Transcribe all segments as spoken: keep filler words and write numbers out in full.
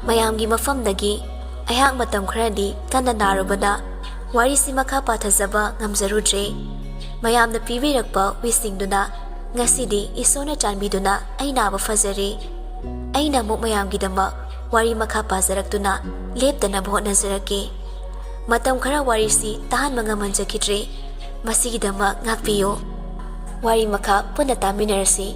ꯃꯌꯥꯝꯒꯤ ꯃꯐꯝꯗꯒꯤ ꯑꯩꯍꯥꯛ ꯃꯇꯝ ꯈꯔꯗꯤ ꯀꯟꯅ ꯅꯥꯔꯨꯕꯅ ꯋꯥꯔꯤꯁꯤ ꯃꯈꯥ ꯄꯥꯊꯖꯕ ꯉꯝꯖꯔꯨꯗ꯭ꯔꯦ꯫ ꯃꯌꯥꯝꯅ ꯄꯤꯕꯤꯔꯛꯄ wishꯁꯤꯡꯗꯨꯅ ꯉꯁꯤꯗꯤ ꯏꯁꯣꯔꯅ ꯆꯥꯟꯕꯤꯗꯨꯅ ꯑꯩ ꯅꯥꯕ ꯐꯖꯔꯦ꯫ ꯑꯩꯅ ꯑꯃꯨꯛ ꯃꯌꯥꯝꯒꯤꯗꯃꯛ ꯋꯥꯔꯤ ꯃꯈꯥ ꯄꯥꯖꯔꯛꯇꯨꯅ ꯂꯦꯞꯇꯅꯕ ꯍꯣꯠꯅꯖꯔꯛꯀꯦ꯫ ꯃꯇꯝ ꯈꯔ ꯋꯥꯔꯤꯁꯤ ꯇꯥꯍꯟꯕ ꯉꯝꯍꯟꯖꯈꯤꯗ꯭ꯔꯦ꯫ ꯃꯁꯤꯒꯤꯗꯃꯛ ꯉꯥꯛꯄꯤꯌꯨ꯫ ꯋꯥꯔꯤ ꯃꯈꯥ ꯄꯨꯟꯅ ꯇꯥꯃꯤꯟꯅꯔꯁꯤ꯫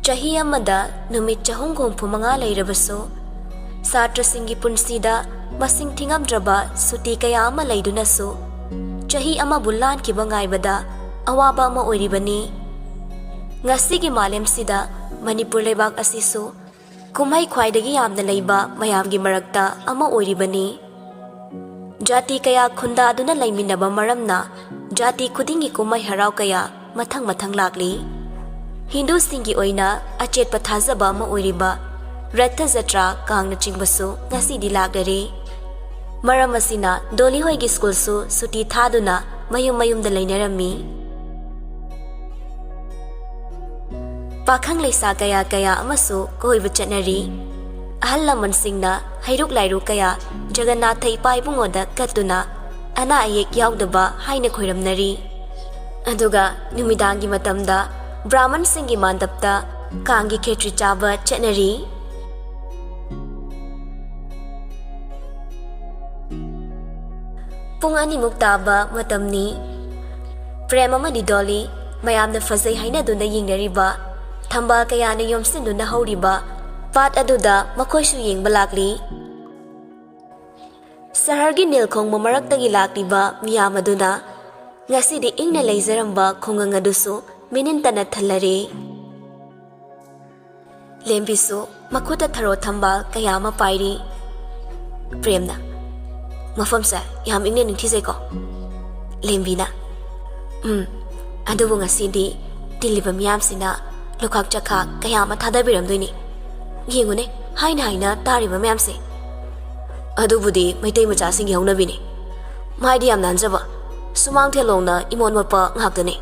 ꯆꯍꯤ ꯑꯃꯗ ꯅꯨꯃꯤꯠ ꯆꯍꯨꯝ ꯍꯨꯝꯐꯨ ꯃꯉꯥ ꯂꯩꯔꯕꯁꯨ, ꯁꯥꯇ꯭ꯔꯁꯤꯡꯒꯤ ꯄꯨꯟꯁꯤꯗ ꯃꯁꯤꯡ ꯊꯤꯉꯝꯗ꯭ꯔꯕ ꯁꯨꯇꯤ ꯀꯌꯥ ꯑꯃ ꯂꯩꯗꯨꯅꯁꯨ, ꯆꯍꯤ ꯑꯃꯕꯨ ꯂꯥꯟꯈꯤꯕ ꯉꯥꯏꯕꯗ ꯑꯋꯥꯕ ꯑꯃ ꯑꯣꯏꯔꯤꯕꯅꯤ꯫ ꯉꯁꯤꯒꯤ ꯃꯥꯂꯦꯝꯁꯤꯗ ꯃꯅꯤꯄꯨꯔ ꯂꯩꯕꯥꯛ ꯑꯁꯤꯁꯨ ꯀꯨꯝꯍꯩ ꯈ꯭ꯋꯥꯏꯗꯒꯤ ꯌꯥꯝꯅ ꯂꯩꯕ ꯃꯌꯥꯝꯒꯤ ꯃꯔꯛꯇ ꯑꯃ ꯑꯣꯏꯔꯤꯕꯅꯤ꯫ ꯖꯥꯇꯤ ꯀꯌꯥ ꯈꯨꯟꯗꯥꯗꯨꯅ ꯂꯩꯃꯤꯟꯅꯕ ꯃꯔꯝꯅ ꯖꯥꯇꯤ ꯈꯨꯗꯤꯡꯒꯤ ꯀꯨꯝꯍꯩ ꯍꯔꯥꯎ ꯀꯌꯥ ꯃꯊꯪ ꯃꯊꯪ ꯂꯥꯛꯂꯤ꯫ ꯍꯤꯟꯗꯨꯁꯤꯡꯒꯤ ꯑꯣꯏꯅ ꯑꯆꯦꯠꯄ ꯊꯥꯖꯕ ꯑꯃ ꯑꯣꯏꯔꯤꯕ ꯔꯊ ꯖꯇ꯭ꯔꯥ, ꯀꯥꯡꯅꯆꯤꯡꯕꯁꯨ ꯉꯁꯤꯗꯤ ꯂꯥꯛꯂꯔꯦ꯫ ꯃꯔꯝ ꯑꯁꯤꯅ ꯗꯣꯂꯤ ꯍꯣꯏꯒꯤ ꯁ꯭ꯀꯨꯜꯁꯨ ꯁꯨꯇꯤ ꯊꯥꯗꯨꯅ ꯃꯌꯨꯝ ꯃꯌꯨꯝꯗ ꯂꯩꯅꯔꯝꯃꯤ꯫ ꯄꯥꯈꯪ ꯂꯩꯁꯥ ꯀꯌꯥ ꯀꯌꯥ ꯑꯃꯁꯨ ꯀꯣꯏꯕ ꯆꯠꯅꯔꯤ꯫ ꯑꯍꯜ ꯂꯃꯟꯁꯤꯡꯅ ꯍꯩꯔꯨꯛ ꯂꯥꯏꯔꯨꯛ ꯀꯌꯥ ꯖꯒꯟꯅꯥꯊ ꯏꯄꯥ ꯏꯕꯨꯡꯉꯣꯗ ꯀꯠꯇꯨꯅ ꯑꯅꯥ ꯑꯌꯦꯛ ꯌꯥꯎꯗꯕ ꯍꯥꯏꯅ ꯈꯣꯏꯔꯝꯅꯔꯤ꯫ ꯑꯗꯨꯒ ꯅꯨꯃꯤꯗꯥꯡꯒꯤ ꯃꯇꯝꯗ ꯕ꯭ꯔꯥꯍꯃꯟꯁꯤꯡꯒꯤ ꯃꯥꯟꯗꯞꯇ ꯀꯥꯡꯒꯤ ꯈꯦꯇ꯭ꯔꯤ ꯆꯥꯕ ꯆꯠꯅꯔꯤ꯫ ꯄꯨꯡ ꯑꯅꯤꯃꯨꯛ ꯇꯥꯕ ꯃꯇꯝꯅꯤ꯫ ꯄ꯭ꯔꯦꯝ ꯑꯃꯗꯤ ꯗꯣꯂꯤ ꯃꯌꯥꯝꯅ ꯐꯖꯩ ꯍꯥꯏꯅꯗꯨꯅ ꯌꯦꯡꯅꯔꯤꯕ, ꯊꯝꯕꯥꯜ ꯀꯌꯥꯅ ꯌꯣꯝꯁꯤꯟꯗꯨꯅ ꯍꯧꯔꯤꯕ ꯄꯥꯠ ꯑꯗꯨꯗ ꯃꯈꯣꯏꯁꯨ ꯌꯦꯡꯕ ꯂꯥꯛꯂꯤ꯫ ꯁꯍꯔꯒꯤ ꯅꯤꯜ ꯈꯣꯡꯕ ꯃꯔꯛꯇꯒꯤ ꯂꯥꯛꯂꯤꯕ ꯃꯤꯌꯥꯝ ꯑꯗꯨꯅ ꯉꯁꯤꯗꯤ ꯏꯪꯅ ꯂꯩꯖꯔꯝꯕ ꯈꯨꯡꯒꯪ ꯑꯗꯨꯁꯨ ꯃꯤꯅꯤꯟꯇꯅ ꯊꯜꯂꯔꯦ꯫ ꯂꯦꯝꯕꯤꯁꯨ ꯃꯈꯨꯠꯇ ꯊꯔꯣ ꯊꯝꯕꯥꯜ ꯀꯌꯥ ꯑꯃ ꯄꯥꯏꯔꯤ꯫ ꯄ꯭ꯔꯦꯝꯅ, "ꯃꯐꯝꯁꯦ ꯌꯥꯝ ꯏꯪꯅ ꯅꯤꯡꯊꯤꯖꯩꯀꯣ?" ꯂꯦꯝꯕꯤꯅ, "ꯎꯝ, ꯑꯗꯨꯕꯨ ꯉꯁꯤꯗꯤ ꯇꯤꯜꯂꯤꯕ ꯃꯤꯌꯥꯝꯁꯤꯅ ꯂꯨꯈꯥꯛ ꯆꯈꯥꯛ ꯀꯌꯥ ꯑꯃ ꯊꯥꯗꯕꯤꯔꯝꯗꯣꯏꯅꯤ꯫ ꯌꯦꯡꯉꯨꯅꯦ, ꯍꯥꯏꯅ ꯍꯥꯏꯅ ꯇꯥꯔꯤꯕ ꯃꯌꯥꯝꯁꯦ꯫ ꯑꯗꯨꯕꯨꯗꯤ ꯃꯩꯇꯩ ꯃꯆꯥꯁꯤꯡꯒꯤ ꯍꯧꯅꯕꯤꯅꯤ꯫ ꯃꯥꯏꯗꯤ ꯌꯥꯝ ꯅꯥꯟꯖꯕ, ꯁꯨꯃꯥꯡ ꯊꯦꯂꯣꯡꯅ ꯏꯃꯣꯠ ꯃꯣꯠꯄ ꯉꯥꯛꯇꯅꯤ꯫"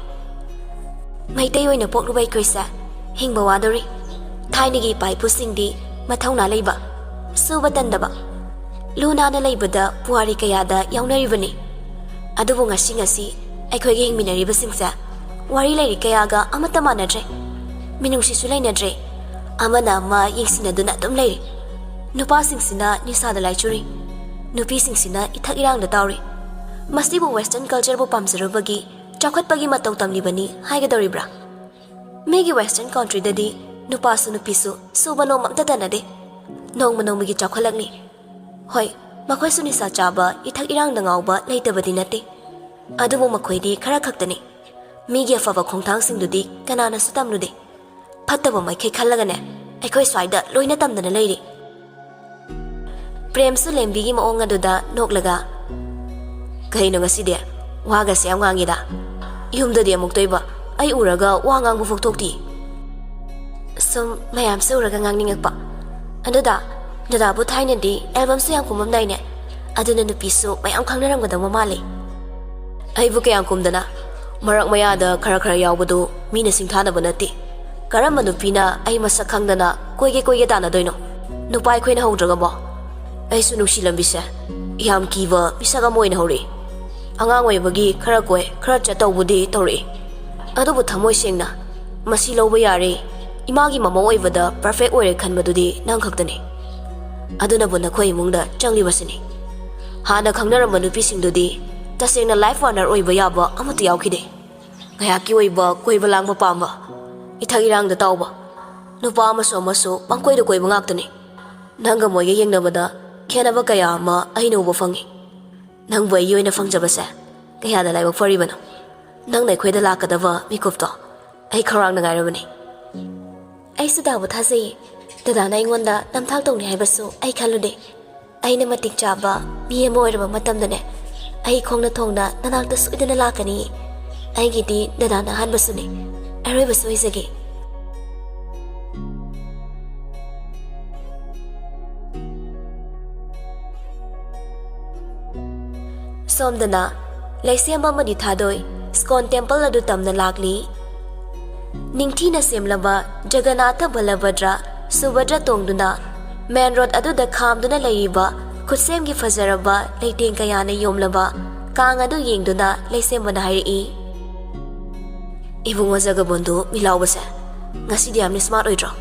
ꯃꯩꯇꯩ ꯑꯣꯏꯅ ꯄꯣꯛꯂꯨꯕ ꯑꯩꯈꯣꯏꯁꯦ ꯍꯤꯡꯕ ꯋꯥꯗꯣꯔꯤ꯫ ꯊꯥꯏꯅꯒꯤ ꯏꯄꯥ ꯏꯄꯨꯁꯤꯡꯗꯤ ꯃꯊꯧꯅꯥ ꯂꯩꯕ, ꯁꯨꯕ ꯇꯟꯗꯕ, ꯂꯨ ꯅꯥꯟꯅ ꯂꯩꯕꯗ ꯄꯨꯋꯥꯔꯤ ꯀꯌꯥꯗ ꯌꯥꯎꯅꯔꯤꯕꯅꯤ꯫ ꯑꯗꯨꯕꯨ ꯉꯁꯤ ꯉꯁꯤ ꯑꯩꯈꯣꯏꯒꯤ ꯍꯤꯡꯃꯤꯟꯅꯔꯤꯕꯁꯤꯡꯁꯦ ꯋꯥꯔꯤ ꯂꯥꯏꯔꯤꯛ ꯀꯌꯥꯒ ꯑꯃꯠꯇ ꯃꯥꯟꯅꯗ꯭ꯔꯦ꯫ ꯃꯤꯅꯨꯡꯁꯤꯁꯨ ꯂꯩꯅꯗ꯭ꯔꯦ꯫ ꯑꯃꯅ ꯑꯃ ꯌꯦꯡꯁꯤꯟꯅꯗꯨꯅ ꯑꯗꯨꯝ ꯂꯩꯔꯤ꯫ ꯅꯨꯄꯥꯁꯤꯡꯁꯤꯅ ꯅꯤꯁꯥꯗ ꯂꯥꯏꯆꯨꯔꯤ꯫ ꯅꯨꯄꯤꯁꯤꯡꯁꯤꯅ ꯏꯊꯛ ꯏꯔꯥꯡꯗ ꯇꯥꯎꯔꯤ꯫ ꯃꯁꯤꯕꯨ Western cultureꯕꯨ ꯄꯥꯝꯖꯔꯨꯕꯒꯤ ꯆꯥꯎꯈꯠꯄꯒꯤ ꯃꯇꯧ ꯇꯝꯂꯤꯕꯅꯤ ꯍꯥꯏꯒꯗꯧꯔꯤꯕ꯭ꯔꯥ? ꯃꯤꯒꯤ Western countryꯗꯗꯤ ꯅꯨꯄꯥꯁꯨ ꯅꯨꯄꯤꯁꯨ ꯁꯨꯕ ꯅꯣꯝ ꯑꯝꯇ ꯇꯅꯗꯦ꯫ ꯅꯣꯡꯃ ꯅꯣꯡꯃꯒꯤ ꯆꯥꯎꯈꯠꯂꯛꯂꯤ꯫ ꯍꯣꯏ, ꯃꯈꯣꯏꯁꯨ ꯅꯤꯁꯥ ꯆꯥꯕ, ꯏꯊꯛ ꯏꯔꯥꯡꯗ ꯉꯥꯎꯕ ꯂꯩꯇꯕꯗꯤ ꯅꯠꯇꯦ꯫ ꯑꯗꯨꯕꯨ ꯃꯈꯣꯏꯗꯤ ꯈꯔ ꯈꯛꯇꯅꯤ꯫ ꯃꯤꯒꯤ ꯑꯐꯕ ꯈꯣꯡꯊꯥꯡꯁꯤꯡꯗꯨꯗꯤ ꯀꯅꯥꯅꯁꯨ ꯇꯝꯂꯨꯗꯦ꯫ ꯐꯠꯇꯕ ꯃꯥꯏꯀꯩ ꯈꯜꯂꯒꯅꯦ, ꯑꯩꯈꯣꯏ ꯁ꯭ꯋꯥꯏꯗ ꯂꯣꯏꯅ ꯇꯝꯗꯅ ꯂꯩꯔꯤ꯫ ꯄ꯭ꯔꯦꯝꯁꯨ ꯂꯦꯝꯕꯤꯒꯤ ꯃꯑꯣꯡ ꯑꯗꯨꯗ ꯅꯣꯛꯂꯒ, "ꯀꯩꯅꯣ ꯉꯁꯤꯗꯤ? ꯋꯥꯒꯁꯦ ꯌꯥꯝ ꯉꯥꯡꯉꯤꯗ꯫ ꯌꯨꯝꯗꯗꯤ ꯑꯃꯨꯛꯇꯣꯏꯕ, ꯑꯩ ꯎꯔꯒ ꯋꯥ ꯉꯥꯡꯕ ꯐꯥꯎ ꯊꯣꯛꯇꯤ꯫" "ꯁꯨꯝ ꯃꯌꯥꯝꯁꯦ ꯎꯔꯒ ꯉꯥꯡꯅꯤꯡꯉꯛꯄ꯫ ꯑꯗꯨꯗ ꯗꯗꯥꯕꯨ ꯊꯥꯏꯅꯗꯤ ꯑꯦꯜꯕꯝꯁꯨ ꯌꯥꯝ ꯀꯨꯝꯃꯝꯗꯥꯏꯅꯦ? ꯑꯗꯨꯅ ꯅꯨꯄꯤꯁꯨ ꯃꯌꯥꯝ ꯈꯪꯅꯔꯝꯒꯗꯕ ꯃꯥꯜꯂꯤ꯫" "ꯑꯩꯕꯨ ꯀꯌꯥꯝ ꯀꯨꯝꯗꯅ? ꯃꯔꯛ ꯃꯌꯥꯗ ꯈꯔ ꯈꯔ ꯌꯥꯎꯕꯗꯨ ꯃꯤꯅ ꯁꯤꯡꯊꯥꯅꯕ ꯅꯠꯇꯦ꯫ ꯀꯔꯝꯕ ꯅꯨꯄꯤꯅ ꯑꯩ ꯃꯁꯛ ꯈꯪꯗꯅ ꯀꯣꯏꯒꯦ ꯀꯣꯏꯒꯦ ꯇꯥꯟꯅꯗꯣꯏꯅꯣ? ꯅꯨꯄꯥ ꯑꯩꯈꯣꯏꯅ ꯍꯧꯗ꯭ꯔꯒꯕꯣ?" ꯑꯩꯁꯨ ꯅꯨꯡꯁꯤ ꯂꯝꯕꯤꯁꯦ ꯌꯥꯝ ꯀꯤꯕ ꯃꯤꯁꯛ ꯑꯃ ꯑꯣꯏꯅ ꯍꯧꯔꯛꯏ꯫ ꯑꯉꯥꯡ ꯑꯣꯏꯕꯒꯤ ꯈꯔ ꯀꯣꯏ, ꯈꯔ ꯆꯠ ꯇꯧꯕꯨꯗꯤ ꯇꯧꯔꯛꯏ꯫ ꯑꯗꯨꯕꯨ ꯊꯃꯣꯏ ꯁꯦꯡꯅ, ꯃꯁꯤ ꯂꯧꯕ ꯌꯥꯔꯦ, ꯏꯃꯥꯒꯤ ꯃꯃꯧ ꯑꯣꯏꯕꯗ perfect ꯑꯣꯏꯔꯦ ꯈꯟꯕꯗꯨꯗꯤ ꯅꯪ ꯈꯛꯇꯅꯤ꯫ ꯑꯗꯨꯅꯕꯨ ꯅꯈꯣꯏ ꯏꯃꯨꯡꯗ ꯆꯪꯂꯤꯕꯁꯤꯅꯤ꯫ ꯍꯥꯟꯅ ꯈꯪꯅꯔꯝꯕ ꯅꯨꯄꯤꯁꯤꯡꯗꯨꯗꯤ ꯇꯁꯦꯡꯅ life partner ꯑꯣꯏꯕ ꯌꯥꯕ ꯑꯃꯠꯇ ꯌꯥꯎꯈꯤꯗꯦ꯫ ꯉꯥꯏꯍꯥꯛꯀꯤ ꯑꯣꯏꯕ ꯀꯣꯏꯕ ꯂꯥꯡꯕ ꯄꯥꯝꯕ, ꯏꯊꯛ ꯏꯔꯥꯡꯗ ꯇꯥꯎꯕ, ꯅꯨꯄꯥ ꯑꯃꯁꯨ ꯑꯃꯁꯨ ꯄꯪꯀꯣꯏꯗ ꯀꯣꯏꯕ ꯉꯥꯛꯇꯅꯤ꯫ ꯅꯪꯒ ꯃꯣꯏꯒ ꯌꯦꯡꯅꯕꯗ ꯈꯦꯠꯅꯕ ꯀꯌꯥ ꯑꯃ ꯑꯩꯅ ꯎꯕ ꯐꯪꯉꯤ꯫ ꯅꯪꯕꯨ ꯑꯩꯒꯤ ꯑꯣꯏꯅ ꯐꯪꯖꯕꯁꯦ ꯀꯌꯥꯗ ꯂꯥꯏꯕꯛ ꯐꯔꯤꯕꯅꯣ꯫ ꯅꯪꯅ ꯑꯩꯈꯣꯏꯗ ꯂꯥꯛꯀꯗꯕ ꯃꯤꯀꯨꯞꯇꯣ ꯑꯩ ꯈꯧꯔꯥꯡꯅ ꯉꯥꯏꯔꯕꯅꯤ꯫ ꯑꯩꯁꯨ ꯗꯥꯕꯨ ꯊꯥꯖꯩꯌꯦ꯫ ꯗꯗꯥꯅ ꯑꯩꯉꯣꯟꯗ ꯅꯝꯊꯥꯛ ꯇꯧꯅꯤ ꯍꯥꯏꯕꯁꯨ ꯑꯩ ꯈꯜꯂꯨꯗꯦ꯫ ꯑꯩꯅ ꯃꯇꯤꯛ ꯆꯥꯕ ꯃꯤ ꯑꯃ ꯑꯣꯏꯔꯕ ꯃꯇꯝꯗꯅꯦ, ꯑꯩ ꯈꯣꯡꯅ ꯊꯣꯡꯅ ꯅꯅꯥꯛꯇ ꯁꯣꯏꯗꯅ ꯂꯥꯛꯀꯅꯤ꯫ ꯑꯩꯒꯤꯗꯤ ꯗꯗꯥꯅ ꯑꯍꯥꯟꯕꯁꯨꯅꯦ, ꯑꯔꯣꯏꯕꯁꯨ ꯑꯣꯏꯖꯒꯦ꯫ ꯁꯣꯝꯗꯅ ꯂꯩꯁꯦꯝꯕ ꯑꯃꯗꯤ ꯊꯥꯗꯣꯏ ꯁ꯭ꯀꯣꯟ temple ꯑꯗꯨ ꯇꯝꯅ ꯂꯥꯛꯂꯤ꯫ ꯅꯤꯡꯊꯤꯅ ꯁꯦꯝꯂꯕ ꯖꯒꯅꯥꯊ ꯕꯂꯚꯗ꯭ꯔ ꯁꯨꯚꯗ꯭ꯔ ꯇꯣꯡꯗꯨꯅ ꯃꯦꯟ ꯔꯣꯗ ꯑꯗꯨꯗ ꯈꯥꯝꯗꯨꯅ ꯂꯩꯔꯤꯕ ꯈꯨꯠꯁꯦꯝꯒꯤ ꯐꯖꯔꯕ ꯂꯩꯇꯦꯡ ꯀꯌꯥꯅ ꯌꯣꯝꯂꯕ ꯀꯥꯡ ꯑꯗꯨ ꯌꯦꯡꯗꯨꯅ ꯂꯩꯁꯦꯝꯕꯅ ꯍꯥꯏꯔꯛꯏ, "ꯏꯕꯨꯡꯉꯣ ꯖꯒꯕꯣꯟꯗꯨ ꯃꯤꯂꯥꯎꯕꯁꯦ ꯉꯁꯤꯗꯤ ꯌꯥꯝꯅ ꯁ꯭ꯃꯥꯔꯠ ꯑꯣꯏꯗ꯭ꯔꯣ?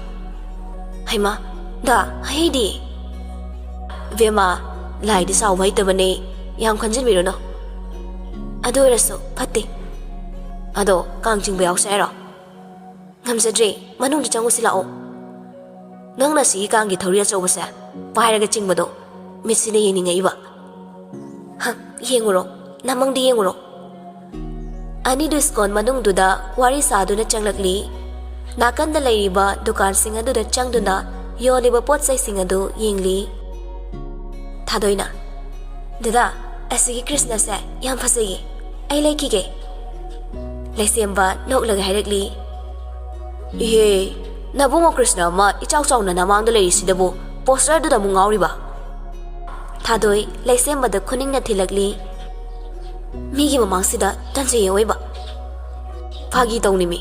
ꯍꯩꯃꯥ, ꯗꯥ, ꯍꯩꯗꯤ?" "ꯏꯕꯦꯝꯃ, ꯂꯥꯏꯗꯤ ꯁꯥꯎꯕ ꯍꯩꯇꯕꯅꯦ, ꯌꯥꯝ ꯈꯟꯖꯤꯟꯕꯤꯔꯨꯅꯨ꯫ ꯑꯗꯨ ꯑꯣꯏꯔꯁꯨ ꯐꯠꯇꯦ꯫ ꯑꯗꯣ ꯀꯥꯡ ꯆꯤꯡꯕ ꯌꯥꯎꯁꯦ ꯍꯥꯏꯔꯣ?" "ꯉꯝꯖꯗ꯭ꯔꯦ, ꯃꯅꯨꯡꯗ ꯆꯪꯉꯨꯁꯤ ꯂꯥꯛꯑꯣ꯫ ꯅꯪꯅ ꯁꯤꯒꯤ ꯀꯥꯡꯒꯤ ꯊꯧꯔꯤ ꯑꯆꯧꯕꯁꯦ ꯄꯥꯏꯔꯒ ꯆꯤꯡꯕꯗꯣ ꯃꯤꯠꯁꯤꯅ ꯌꯦꯡꯅꯤꯡꯉꯛꯏꯕ꯫ ꯍ, ꯌꯦꯡꯉꯨꯔꯣ, ꯅꯃꯪꯗ ꯌꯦꯡꯉꯨꯔꯣ꯫" ꯑꯅꯤꯗꯨ ꯁ꯭ꯀꯣꯟ ꯃꯅꯨꯡꯗꯨꯗ ꯋꯥꯔꯤ ꯁꯥꯗꯨꯅ ꯆꯪꯂꯛꯂꯤ꯫ ꯅꯥꯀꯟꯗ ꯂꯩꯔꯤꯕ ꯗꯨꯀꯥꯟꯁꯤꯡ ꯑꯗꯨꯗ ꯆꯪꯗꯨꯅ ꯌꯣꯜꯂꯤꯕ ꯄꯣꯠ ꯆꯩꯁꯤꯡ ꯑꯗꯨ ꯌꯦꯡꯂꯤ꯫ ꯊꯥꯗꯣꯏꯅ, "ꯗꯗꯥ, ꯑꯁꯤꯒꯤ ꯀ꯭ꯔꯤꯁꯅꯁꯦ ꯌꯥꯝ ꯐꯖꯩꯌꯦ, ꯑꯩ ꯂꯩꯈꯤꯒꯦ꯫" ꯂꯩꯁꯦꯝꯕ ꯅꯣꯛꯂꯒ ꯍꯥꯏꯔꯛꯂꯤ, "ꯏꯍꯦ, ꯅꯕꯨꯡꯉꯣ ꯀ꯭ꯔꯤꯁꯅ ꯑꯃ ꯏꯆꯥꯎ ꯆꯥꯎꯅ ꯅꯃꯥꯡꯗ ꯂꯩꯔꯤꯁꯤꯗꯕꯨ ꯄꯣꯁꯇꯔꯗꯨꯗ ꯑꯃꯨꯛ ꯉꯥꯎꯔꯤꯕ?" ꯊꯥꯗꯣꯏ ꯂꯩꯁꯦꯝꯕꯗ ꯈꯨꯅꯤꯡꯅ ꯊꯤꯜꯂꯛꯂꯤ꯫ "ꯃꯤꯒꯤ ꯃꯃꯥꯡꯁꯤꯗ ꯇꯟꯖꯩ ꯑꯑꯣꯏꯕ꯫" "ꯐꯥꯒꯤ ꯇꯧꯅꯤꯃꯤ꯫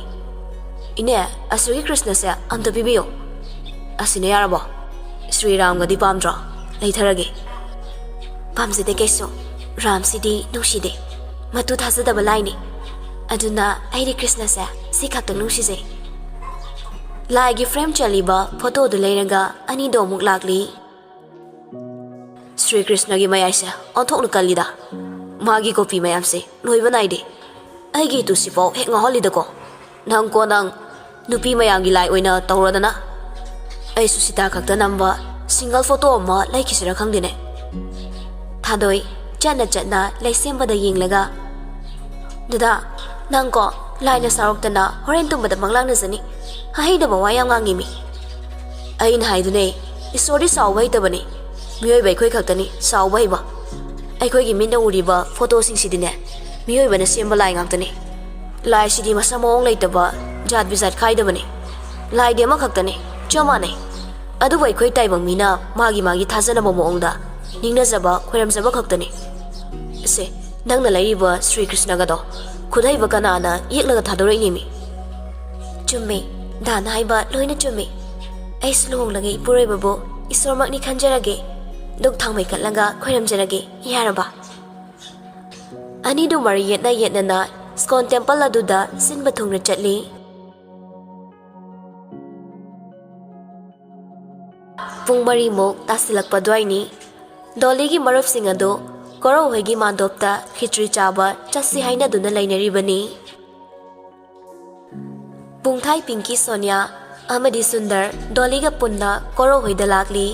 ꯏꯅꯦ, ꯑꯁꯤꯒꯤ ꯀ꯭ꯔꯤꯁꯅꯁꯦ ꯑꯝꯇ ꯄꯤꯕꯤꯌꯣ꯫ ꯑꯁꯤꯅ ꯌꯥꯔꯕꯣ? ꯁ꯭ꯔꯤ ꯔꯥꯝꯒꯗꯤ ꯄꯥꯝꯗ꯭ꯔꯣ? ꯂꯩꯊꯔꯒꯦ꯫" "ꯄꯥꯝꯖꯗꯦ ꯀꯩꯁꯨ꯫ ꯔꯥꯝꯁꯤꯗꯤ ꯅꯨꯡꯁꯤꯗꯦ꯫ ꯃꯇꯨ ꯊꯥꯖꯗꯕ ꯂꯥꯏꯅꯤ꯫ ꯑꯗꯨꯅ ꯑꯩꯗꯤ ꯀ꯭ꯔꯤꯁꯅꯁꯦ ꯁꯤ ꯈꯛꯇꯪ ꯅꯨꯡꯁꯤꯖꯩ꯫" ꯂꯥꯏꯒꯤ ꯐ꯭ꯔꯦꯝ ꯆꯜꯂꯤꯕ ꯐꯣꯇꯣꯗꯨ ꯂꯩꯔꯒ ꯑꯅꯤꯗꯣ ꯑꯃꯨꯛ ꯂꯥꯛꯂꯤ꯫ "ꯁ꯭ꯔꯤ ꯀ꯭ꯔꯤꯁꯅꯒꯤ ꯃꯌꯥꯏꯁꯦ ꯑꯣꯟꯊꯣꯛꯅ ꯀꯜꯂꯤꯗ꯫ ꯃꯥꯒꯤ ꯀꯣꯄꯤ ꯃꯌꯥꯝꯁꯦ ꯂꯣꯏꯕ ꯅꯥꯏꯗꯦ꯫ ꯑꯩꯒꯤ ꯏꯇꯨꯁꯤꯐꯥꯎ ꯍꯦꯛ ꯉꯥꯎꯍꯜꯂꯤꯗꯀꯣ꯫ ꯅꯪꯀꯣ ꯅꯪ, ꯅꯨꯄꯤ ꯃꯌꯥꯝꯒꯤ ꯂꯥꯏ ꯑꯣꯏꯅ ꯇꯧꯔꯗꯅ꯫ ꯑꯩꯁꯨ ꯁꯤꯇꯥ ꯈꯛꯇ ꯅꯝꯕ ꯁꯤꯡꯒꯜ ꯐꯣꯇꯣ ꯑꯃ ꯂꯩꯈꯤꯁꯤꯔ ꯈꯪꯗꯦꯅꯦ꯫" ꯊꯥꯗꯣꯏ ꯆꯠꯅ ꯆꯠꯅ ꯂꯩꯁꯦꯝꯕꯗ ꯌꯦꯡꯂꯒ, "ꯗꯗꯥ, ꯅꯪꯀꯣ ꯂꯥꯏꯅ ꯁꯥꯎꯔꯛꯇꯅ ꯍꯣꯔꯦꯟ ꯇꯨꯝꯕꯗ ꯃꯪꯂꯥꯛꯅꯖꯅꯤ꯫ ꯍꯥꯏꯍꯩꯗꯕ ꯋꯥ ꯌꯥꯝ ꯉꯥꯡꯉꯤꯃꯤ꯫ ꯑꯩꯅ ꯍꯥꯏꯗꯨꯅꯦ, ꯏꯁꯣꯔꯗꯤ ꯁꯥꯎꯕ ꯍꯩꯇꯕꯅꯤ, ꯃꯤꯑꯣꯏꯕ ꯑꯩꯈꯣꯏ ꯈꯛꯇꯅꯤ ꯁꯥꯎꯕ ꯍꯩꯕ꯫ ꯑꯩꯈꯣꯏꯒꯤ ꯃꯤꯠꯅ ꯎꯔꯤꯕ ꯐꯣꯇꯣꯁꯤꯡꯁꯤꯗꯤꯅꯦ, ꯃꯤꯑꯣꯏꯕꯅ ꯁꯦꯝꯕ ꯂꯥꯏ ꯉꯥꯛꯇꯅꯤ꯫ ꯂꯥꯏꯁꯤꯗꯤ ꯃꯁꯛ ꯃꯑꯣꯡ ꯂꯩꯇꯕ, ꯖꯥꯠ ꯕꯤꯖꯥꯠ ꯈꯥꯏꯗꯕꯅꯤ꯫ ꯂꯥꯏꯗꯤ ꯑꯃꯈꯛꯇꯅꯤ, ꯆꯞ ꯃꯥꯟꯅꯩ꯫ ꯑꯗꯨꯕꯨ ꯑꯩꯈꯣꯏ ꯇꯥꯏꯕꯪ ꯃꯤꯅ ꯃꯥꯒꯤ ꯃꯥꯒꯤ ꯊꯥꯖꯅꯕ ꯃꯑꯣꯡꯗ ꯅꯤꯡꯅꯖꯕ, ꯈꯣꯏꯔꯝꯖꯕ ꯈꯛꯇꯅꯤ꯫ ꯁꯦ, ꯅꯪꯅ ꯂꯩꯔꯤꯕ ꯁ꯭ꯔꯤ ꯀ꯭ꯔꯤꯁꯅꯒꯗꯣ ꯈꯨꯠꯍꯩꯕ ꯀꯅꯥꯅ ꯌꯦꯛꯂꯒ ꯊꯥꯗꯣꯔꯛꯏꯅꯦꯃꯤ?" ꯆꯨꯝꯃꯦ, ꯗꯥꯅ ꯍꯥꯏꯕ ꯂꯣꯏꯅ ꯆꯨꯝꯃꯦ꯫ ꯑꯩꯁꯨ ꯂꯨꯍꯣꯡꯂꯒꯦ ꯏꯄꯨꯔꯣꯏꯕꯕꯨ ꯏꯁꯣꯔꯃꯛꯅꯤ ꯈꯟꯖꯔꯒꯦ꯫ ꯙꯨꯛ ꯊꯥꯎꯃꯩ ꯀꯠꯂꯒ ꯈꯣꯏꯔꯝꯖꯔꯒꯦ, ꯌꯥꯔꯕ? ꯑꯅꯤꯗꯨ ꯃꯔꯩ ꯌꯦꯠꯅ ꯌꯦꯠꯅꯅ ꯁ꯭ꯀꯣꯟ ꯇꯦꯝꯄꯜ ꯑꯗꯨꯗ ꯁꯤꯟꯕ ꯊꯨꯡꯅ ꯆꯠꯂꯤ꯫ ꯄꯨꯡ ꯃꯔꯤꯃꯨꯛ ꯇꯥꯁꯤꯜꯂꯛꯄ ꯑꯗꯨꯋꯥꯏꯅꯤ꯫ ꯗꯣꯂꯤꯒꯤ ꯃꯔꯨꯞꯁꯤꯡ ꯑꯗꯨ ꯀꯣꯔꯧ ꯍꯣꯏꯒꯤ ꯃꯥꯟꯗꯣꯞꯇ ꯈꯤꯆ꯭ꯔꯤ ꯆꯥꯕ ꯆꯠꯁꯤ ꯍꯥꯏꯅꯗꯨꯅ ꯂꯩꯅꯔꯤꯕꯅꯤ꯫ ꯄꯨꯡꯊꯥꯏ ꯄꯤꯡꯀꯤ, ꯁꯣꯅꯤꯌꯥ ꯑꯃꯗꯤ ꯁꯨꯟꯗꯔ ꯗꯣꯂꯤꯒ ꯄꯨꯟꯅ ꯀꯣꯔꯧ ꯍꯣꯏꯗ ꯂꯥꯛꯂꯤ꯫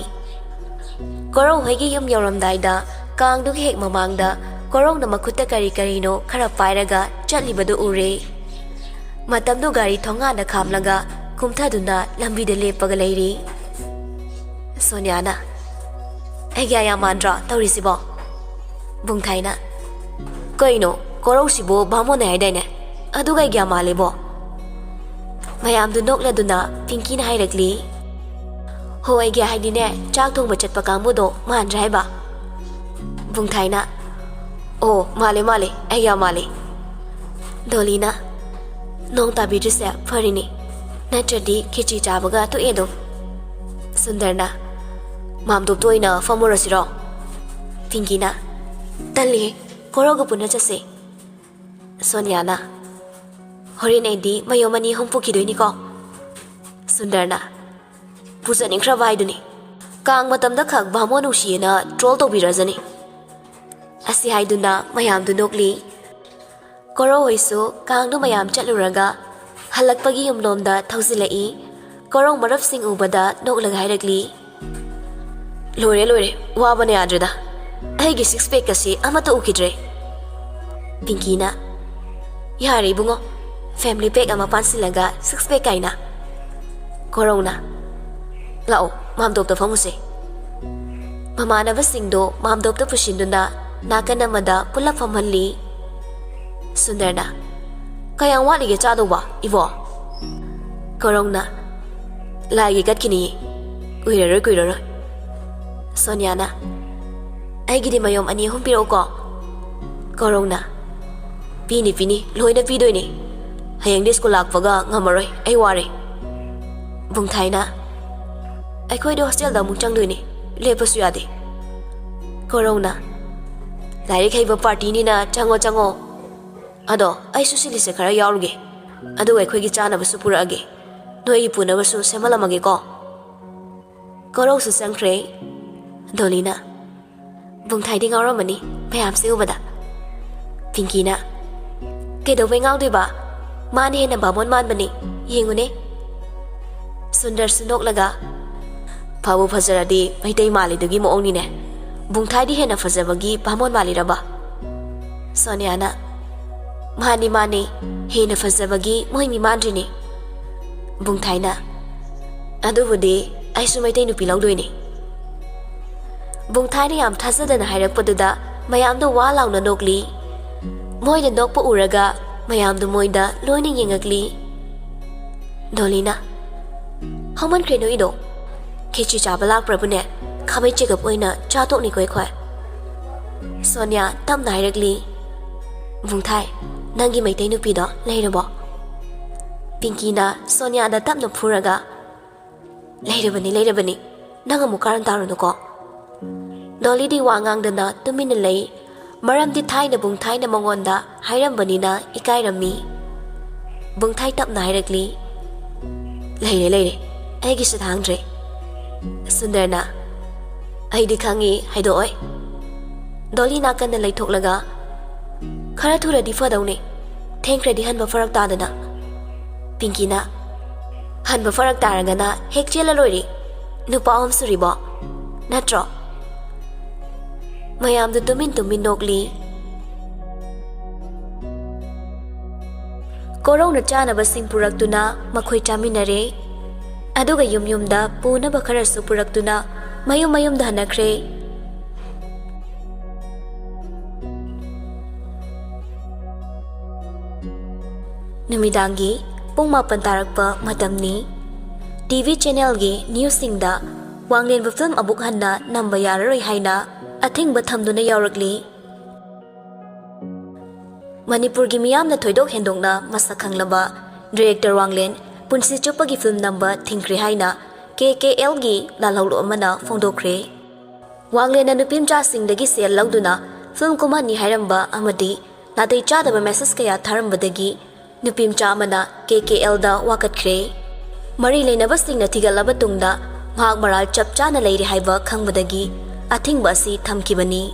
ꯀꯣꯔꯧ ꯍꯣꯏꯒꯤ ꯌꯨꯝ ꯌꯧꯔꯝꯗꯥꯏꯗ ꯀꯥꯡꯗꯨꯒꯤ ꯍꯦꯛ ꯃꯃꯥꯡꯗ ꯀꯣꯔꯧꯅ ꯃꯈꯨꯠꯇ ꯀꯔꯤ ꯀꯔꯤꯅꯣ ꯈꯔ ꯄꯥꯏꯔꯒ ꯆꯠꯂꯤꯕꯗꯨ ꯎꯔꯦ꯫ ꯃꯇꯝꯗꯨ ꯒꯥꯔꯤ ꯊꯣꯡꯒꯥꯟꯗ ꯈꯥꯝꯂꯒ ꯀꯨꯝꯊꯗꯨꯅ ꯂꯝꯕꯤꯗ ꯂꯦꯞꯄꯒ ꯂꯩꯔꯤ꯫ ꯁꯣꯅꯤꯌꯥꯅ, "ꯑꯩꯒ꯭ꯌꯥ ꯌꯥꯝ ꯃꯥꯟꯗ꯭ꯔꯣ ꯇꯧꯔꯤꯁꯤꯕꯣ?" ꯕꯨꯡꯊꯥꯏꯅ, "ꯀꯩꯅꯣ, ꯀꯣꯔꯧꯁꯤꯕꯨ ꯕꯥꯃꯣꯟꯅꯦ ꯍꯥꯏꯗꯥꯏꯅꯦ? ꯑꯗꯨꯒ ꯑꯩꯒ꯭ꯌꯥ ꯃꯥꯜꯂꯤꯕꯣ?" ꯃꯌꯥꯝꯗꯨ ꯅꯣꯛꯂꯗꯨꯅ ꯄꯤꯡꯀꯤꯅ ꯍꯥꯏꯔꯛꯂꯤ, "ꯍꯣ, ꯑꯩꯒ꯭ꯌꯥ ꯍꯥꯏꯗꯤꯅꯦ, ꯆꯥꯛ ꯊꯣꯡꯕ ꯆꯠꯄ ꯀꯥꯡꯕꯨꯗꯣ ꯃꯥꯟꯗ꯭ꯔꯥ ꯍꯥꯏꯕ?" ꯕꯨꯡꯊꯥꯏꯅ, "ꯑꯣ, ꯃꯥꯜꯂꯦ, ꯃꯥꯜꯂꯦ, ꯑꯩꯒ꯭ꯌꯥ ꯃꯥꯜꯂꯦ꯫" ꯗꯣꯂꯤꯅ, "ꯅꯣꯡ ꯇꯥꯕꯤꯗ꯭ꯔꯤꯁꯦ ꯐꯔꯤꯅꯤ, ꯅꯠꯇ꯭ꯔꯗꯤ ꯈꯦꯆꯤ ꯆꯥꯕꯒ ꯇꯣꯛꯑꯦ ꯑꯗꯨꯝ꯫" ꯁꯨꯟꯗꯔꯅ, "ꯃꯥꯝꯗꯣꯞꯇ ꯑꯣꯏꯅ ꯐꯝꯃꯨꯔꯁꯤꯔꯣ?" ꯄꯤꯡꯀꯤꯅ, "ꯇꯜꯂꯤꯍꯦ, ꯀꯣꯔꯧꯒ ꯄꯨꯟꯅ ꯆꯠꯁꯦ꯫" ꯁꯣꯅꯤꯌꯥꯅ, "ꯍꯣꯔꯦꯟ ꯑꯩꯗꯤ ꯃꯌꯨꯝ ꯑꯅꯤ ꯑꯍꯨꯝ ꯄꯨꯈꯤꯗꯣꯏꯅꯤꯀꯣ꯫" ꯁꯨꯟꯗꯔꯅ, "ꯄꯨꯖꯅꯤꯡꯈ꯭ꯔꯕ ꯍꯥꯏꯗꯨꯅꯤ꯫ ꯀꯥꯡ ꯃꯇꯝꯗ ꯈꯛ ꯕꯥꯃꯣꯟ ꯅꯨꯡꯁꯤꯌꯦꯅ ꯇ꯭ꯔꯣꯜ ꯇꯧꯕꯤꯔꯖꯅꯤ꯫" ꯑꯁꯤ ꯍꯥꯏꯗꯨꯅ ꯃꯌꯥꯝꯗꯨ ꯅꯣꯛꯂꯤ꯫ ꯀꯣꯔꯧ ꯍꯣꯏꯁꯨ ꯀꯥꯡꯗꯨ ꯃꯌꯥꯝ ꯆꯠꯂꯨꯔꯒ ꯍꯜꯂꯛꯄꯒꯤ ꯌꯨꯝꯂꯣꯝꯗ ꯊꯧꯖꯤꯜꯂꯛꯏ꯫ ꯀꯣꯔꯧ ꯃꯔꯨꯞꯁꯤꯡ ꯎꯕꯗ ꯅꯣꯛꯂꯒ ꯍꯥꯏꯔꯛꯂꯤ, "ꯂꯣꯏꯔꯦ, ꯂꯣꯏꯔꯦ, ꯋꯥꯕꯅ ꯌꯥꯗ꯭ꯔꯦꯗ꯫ ꯑꯩꯒꯤ ꯁꯤꯛꯁ ꯄꯦꯛ ꯑꯁꯤ ꯑꯃꯠꯇ ꯎꯈꯤꯗ꯭ꯔꯦ꯫" ꯄꯤꯡꯀꯤꯅ, "ꯌꯥꯔꯦ ꯏꯕꯨꯡꯉꯣ, ꯐꯦꯃꯤꯂꯤ ꯄꯦꯛ ꯑꯃ ꯄꯥꯟꯁꯤꯜꯂꯒ ꯁꯤꯛꯁ ꯄꯦꯛ ꯀꯥꯏꯅ꯫" ꯀꯣꯔꯧꯅ, "ꯂꯥꯛꯑꯣ, ꯃꯥꯝꯗꯣꯞꯇ ꯐꯝꯃꯨꯁꯦ꯫" ꯃꯃꯥꯟꯅꯕꯁꯤꯡꯗꯣ ꯃꯥꯝꯗꯣꯞꯇ ꯄꯨꯁꯤꯟꯗꯨꯅ ꯅꯥꯀꯟ ꯑꯃꯗ ꯄꯨꯂꯞ ꯐꯝꯍꯜꯂꯤ꯫ ꯁꯨꯟꯗꯔꯅ, "ꯀꯌꯥꯝ ꯋꯥꯠꯂꯤꯒꯦ ꯆꯥꯗꯧꯕ, ꯏꯕꯣ?" ꯀꯣꯔꯧꯅ, "ꯂꯥꯏꯒꯤ ꯀꯠꯈꯤꯅꯤꯌꯦ, ꯀꯨꯏꯔꯔꯣꯏ, ꯀꯨꯏꯔꯔꯣꯏ꯫" ꯁꯣꯅꯤꯌꯥꯅ, "ꯑꯩꯒꯤꯗꯤ ꯃꯌꯨꯝ ꯑꯅꯤ ꯑꯍꯨꯝ ꯄꯤꯔꯛꯎꯀꯣ꯫" ꯀꯣꯔꯧꯅ, "ꯄꯤꯅꯤ, ꯄꯤꯅꯤ, ꯂꯣꯏꯅ ꯄꯤꯗꯣꯏꯅꯤ꯫ "ꯍꯌꯦꯡꯗꯤ ꯁ꯭ꯀꯨꯜ ꯂꯥꯛꯄꯒ ꯉꯝꯃꯔꯣꯏ, ꯑꯩ ꯋꯥꯔꯦ"꯫ ꯕꯨꯡꯊꯥꯏꯅ, "ꯑꯩꯈꯣꯏꯗꯤ ꯍꯣꯁꯇꯦꯜꯗ ꯑꯃꯨꯛ ꯆꯪꯗꯣꯏꯅꯤ, ꯂꯦꯞꯄꯁꯨ ꯌꯥꯗꯦ"꯫ ꯀꯣꯔꯧꯅ, "ꯂꯥꯏꯔꯤꯛ ꯍꯩꯕ ꯄꯥꯔꯇꯤꯅꯤꯅ ꯆꯪꯉꯣ, ꯆꯪꯉꯣ꯫ ꯑꯗꯣ ꯑꯩꯁꯨ ꯁꯤꯂꯤꯁꯦ ꯈꯔ ꯌꯥꯎꯔꯨꯒꯦ, ꯑꯗꯨꯒ ꯑꯩꯈꯣꯏꯒꯤ ꯆꯥꯅꯕꯁꯨ ꯄꯨꯔꯛꯑꯒꯦ, ꯅꯣꯏꯒꯤ ꯄꯨꯅꯕꯁꯨ ꯁꯦꯝꯍꯜꯂꯝꯃꯒꯦꯀꯣ"꯫ ꯀꯣꯔꯧꯁꯨ ꯆꯪꯈ꯭ꯔꯦ꯫ ꯗꯣꯂꯤꯅ, "ꯕꯨꯡꯊꯥꯏꯗꯤ ꯉꯥꯎꯔꯝꯃꯅꯤ ꯃꯌꯥꯝꯁꯦ ꯎꯕꯗ"꯫ ꯄꯤꯡꯀꯤꯅ, "ꯀꯩꯗꯧꯕꯩ ꯉꯥꯎꯗꯣꯏꯕ? ꯃꯥꯅ ꯍꯦꯟꯅ ꯕꯥꯃꯣꯟ ꯃꯥꯟꯕꯅꯤ, ꯌꯦꯡꯉꯨꯅꯦ"꯫ ꯁꯨꯟꯗꯔꯁꯨ ꯅꯣꯛꯂꯒ, "ꯐꯕꯨ ꯐꯖꯔꯗꯤ ꯃꯩꯇꯩ ꯃꯥꯜꯂꯤꯗꯨꯒꯤ ꯃꯑꯣꯡꯅꯤꯅꯦ꯫ ꯕꯨꯡꯊꯥꯏꯗꯤ ꯍꯦꯟꯅ ꯐꯖꯕꯒꯤ ꯕꯥꯃꯣꯟ ꯃꯥꯜꯂꯤꯔꯕ?" ꯁꯣꯅꯤꯌꯥꯅ, "ꯃꯥꯅꯤ, ꯃꯥꯅꯤ, ꯍꯦꯟꯅ ꯐꯖꯕꯒꯤ ꯃꯣꯏ ꯃꯤꯃꯥꯟꯗ꯭ꯔꯤꯅꯤ"꯫ ꯕꯨꯡꯊꯥꯏꯅ, "ꯑꯗꯨꯕꯨꯗꯤ ꯑꯩꯁꯨ ꯃꯩꯇꯩ ꯅꯨꯄꯤ ꯂꯧꯗꯣꯏꯅꯤ"꯫ ꯕꯨꯡꯊꯥꯏꯅ ꯌꯥꯝ ꯊꯥꯖꯗꯅ ꯍꯥꯏꯔꯛꯄꯗꯨꯗ ꯃꯌꯥꯝꯗꯣ ꯋꯥ ꯂꯥꯎꯅ ꯅꯣꯛꯂꯤ꯫ ꯃꯣꯏꯅ ꯅꯣꯛꯄ ꯎꯔꯒ ꯃꯌꯥꯝꯗꯣ ꯃꯣꯏꯗ ꯂꯣꯏꯅ ꯌꯦꯡꯉꯛꯂꯤ꯫ ꯗꯣꯂꯤꯅ, "ꯍꯧꯃꯟꯈ꯭ꯔꯦ ꯅꯣꯏꯗꯣ꯫ ꯈꯦꯆꯤ ꯆꯥꯕ ꯂꯥꯛꯄ꯭ꯔꯕꯨꯅꯦ, ꯈꯥꯕꯩ ꯆꯦꯒꯞ ꯑꯣꯏꯅ ꯆꯥ ꯇꯣꯛꯅꯤꯀꯣ ꯑꯩꯈꯣꯏ"꯫ ꯁꯣꯅꯤꯌꯥ ꯇꯞꯅ ꯍꯥꯏꯔꯛꯂꯤ, "ꯕꯨꯡꯊꯥꯏ, ꯅꯪꯒꯤ ꯃꯩꯇꯩ ꯅꯨꯄꯤꯗꯣ ꯂꯩꯔꯕꯣ?" ꯄꯤꯡꯀꯤꯅ ꯁꯣꯅꯤꯌꯥꯗ ꯇꯞꯅ ꯐꯨꯔꯒ, "ꯂꯩꯔꯕꯅꯤ, ꯂꯩꯔꯕꯅꯤ꯫ ꯅꯪ ꯑꯃꯨꯛ ꯀꯥꯔꯟ ꯇꯥꯔꯨꯅꯨꯀꯣ"꯫ ꯗꯣꯂꯤꯗꯤ ꯋꯥ ꯉꯥꯡꯗꯅ ꯇꯨꯃꯤꯟꯅ ꯂꯩ, ꯃꯔꯝꯗꯤ ꯊꯥꯏꯅ ꯕꯨꯡꯊꯥꯏꯅ ꯃꯉꯣꯟꯗ ꯍꯥꯏꯔꯝꯕꯅꯤꯅ ꯏꯀꯥꯏꯔꯝꯃꯤ꯫ ꯕꯨꯡꯊꯥꯏ ꯇꯞꯅ ꯍꯥꯏꯔꯛꯂꯤ, "ꯂꯩꯔꯦ, ꯂꯩꯔꯦ, ꯑꯩꯒꯤꯁꯨ ꯊꯥꯡꯗ꯭ꯔꯦ"꯫ ꯁꯨꯟꯗꯔꯅ, "ꯑꯩꯗꯤ ꯈꯪꯉꯤ, ꯍꯥꯏꯗꯣꯛꯑꯣꯏ"꯫ ꯗꯣꯂꯤ ꯅꯥꯀꯟꯗ ꯂꯩꯊꯣꯛꯂꯒ, "ꯈꯔ ꯊꯨꯔꯗꯤ ꯐꯗꯧꯅꯦ, ꯊꯦꯡꯈ꯭ꯔꯗꯤ ꯍꯟꯕ ꯐꯔꯛ ꯇꯥꯗꯅ"꯫ ꯄꯤꯡꯀꯤꯅ, "ꯍꯟꯕ ꯐꯔꯛ ꯇꯥꯔꯒꯅ ꯍꯦꯛ ꯆꯦꯜꯂ ꯂꯣꯏꯔꯦ, ꯅꯨꯄꯥ ꯑꯍꯨꯝ ꯁꯨꯔꯤꯕꯣ, ꯅꯠꯇ꯭ꯔꯣ?" ꯃꯌꯥꯝꯗꯨ ꯇꯨꯃꯤꯟ ꯇꯨꯃꯤꯟ ꯅꯣꯛꯂꯤ꯫ ꯀꯣꯔꯧꯅ ꯆꯥꯅꯕꯁꯤꯡ ꯄꯨꯔꯛꯇꯨꯅ ꯃꯈꯣꯏ ꯆꯥꯃꯤꯟꯅꯔꯦ꯫ ꯑꯗꯨꯒ ꯌꯨꯝ ꯌꯨꯝꯗ ꯄꯨꯅꯕ ꯈꯔꯁꯨ ꯄꯨꯔꯛꯇꯨꯅ ꯃꯌꯨꯝ ꯃꯌꯨꯝꯗ ꯍꯟꯅꯈ꯭ꯔꯦ꯫ ꯅꯨꯃꯤꯗꯥꯡꯒꯤ ꯄꯨꯡ ꯃꯥꯄꯟ ꯇꯥꯔꯛꯄ ꯃꯇꯝꯅꯤ꯫ ꯇꯤ ꯚꯤ ꯆꯦꯅꯦꯜꯒꯤ ꯅ꯭ꯌꯨꯁꯁꯤꯡꯗ ꯋꯥꯡꯂꯦꯟꯕ ꯐꯤꯜꯝ ꯑꯃꯨꯛ ꯍꯟꯅ ꯅꯝꯕ ꯌꯥꯔꯔꯣꯏ ꯍꯥꯏꯅ ꯑꯊꯤꯡꯕ ꯊꯝꯗꯨꯅ ꯌꯥꯎꯔꯛꯂꯤ꯫ ꯃꯅꯤꯄꯨꯔꯒꯤ ꯃꯤꯌꯥꯝꯅ ꯊꯣꯏꯗꯣꯛ ꯍꯦꯟꯗꯣꯛꯅ ꯃꯁꯛ ꯈꯪꯂꯕ ꯗꯤꯔꯦꯛꯇꯔ ꯋꯥꯡꯂꯦꯟ ꯄꯨꯟꯁꯤ ꯆꯨꯞꯄꯒꯤ ꯐꯤꯂꯝ ꯅꯝꯕ ꯊꯤꯡꯈ꯭ꯔꯦ ꯍꯥꯏꯅ ꯀꯦ ꯀꯦ ꯑꯦꯜꯒꯤ ꯂꯥꯜꯍꯧꯂꯨꯞ ꯑꯃꯅ ꯐꯣꯡꯗꯣꯛꯈ꯭ꯔꯦ꯫ ꯋꯥꯡꯂꯦꯟꯅ ꯅꯨꯄꯤꯃꯆꯥꯁꯤꯡꯗꯒꯤ ꯁꯦꯜ ꯂꯧꯗꯨꯅ ꯐꯤꯂꯝ ꯀꯨꯝꯍꯟꯅꯤ ꯍꯥꯏꯔꯝꯕ ꯑꯃꯗꯤ ꯅꯥꯇꯩ ꯆꯥꯗꯕ ꯃꯦꯁꯦꯖ ꯀꯌꯥ ꯊꯥꯔꯝꯕꯗꯒꯤ ꯅꯨꯄꯤꯃꯆꯥ ꯑꯃꯅ ꯀꯦ ꯀꯦ ꯑꯦꯜꯗ ꯋꯥꯀꯠꯈ꯭ꯔꯦ꯫ ꯃꯔꯤ ꯂꯩꯅꯕꯁꯤꯡꯅ ꯊꯤꯒꯠꯂꯕ ꯇꯨꯡꯗ ꯃꯍꯥꯛ ꯃꯔꯥꯜ ꯆꯞ ꯆꯥꯅ ꯂꯩꯔꯦ ꯍꯥꯏꯕ ꯈꯪꯕꯗꯒꯤ ꯑꯊꯤꯡꯕ ꯑꯁꯤ ꯊꯝꯈꯤꯕꯅꯤ꯫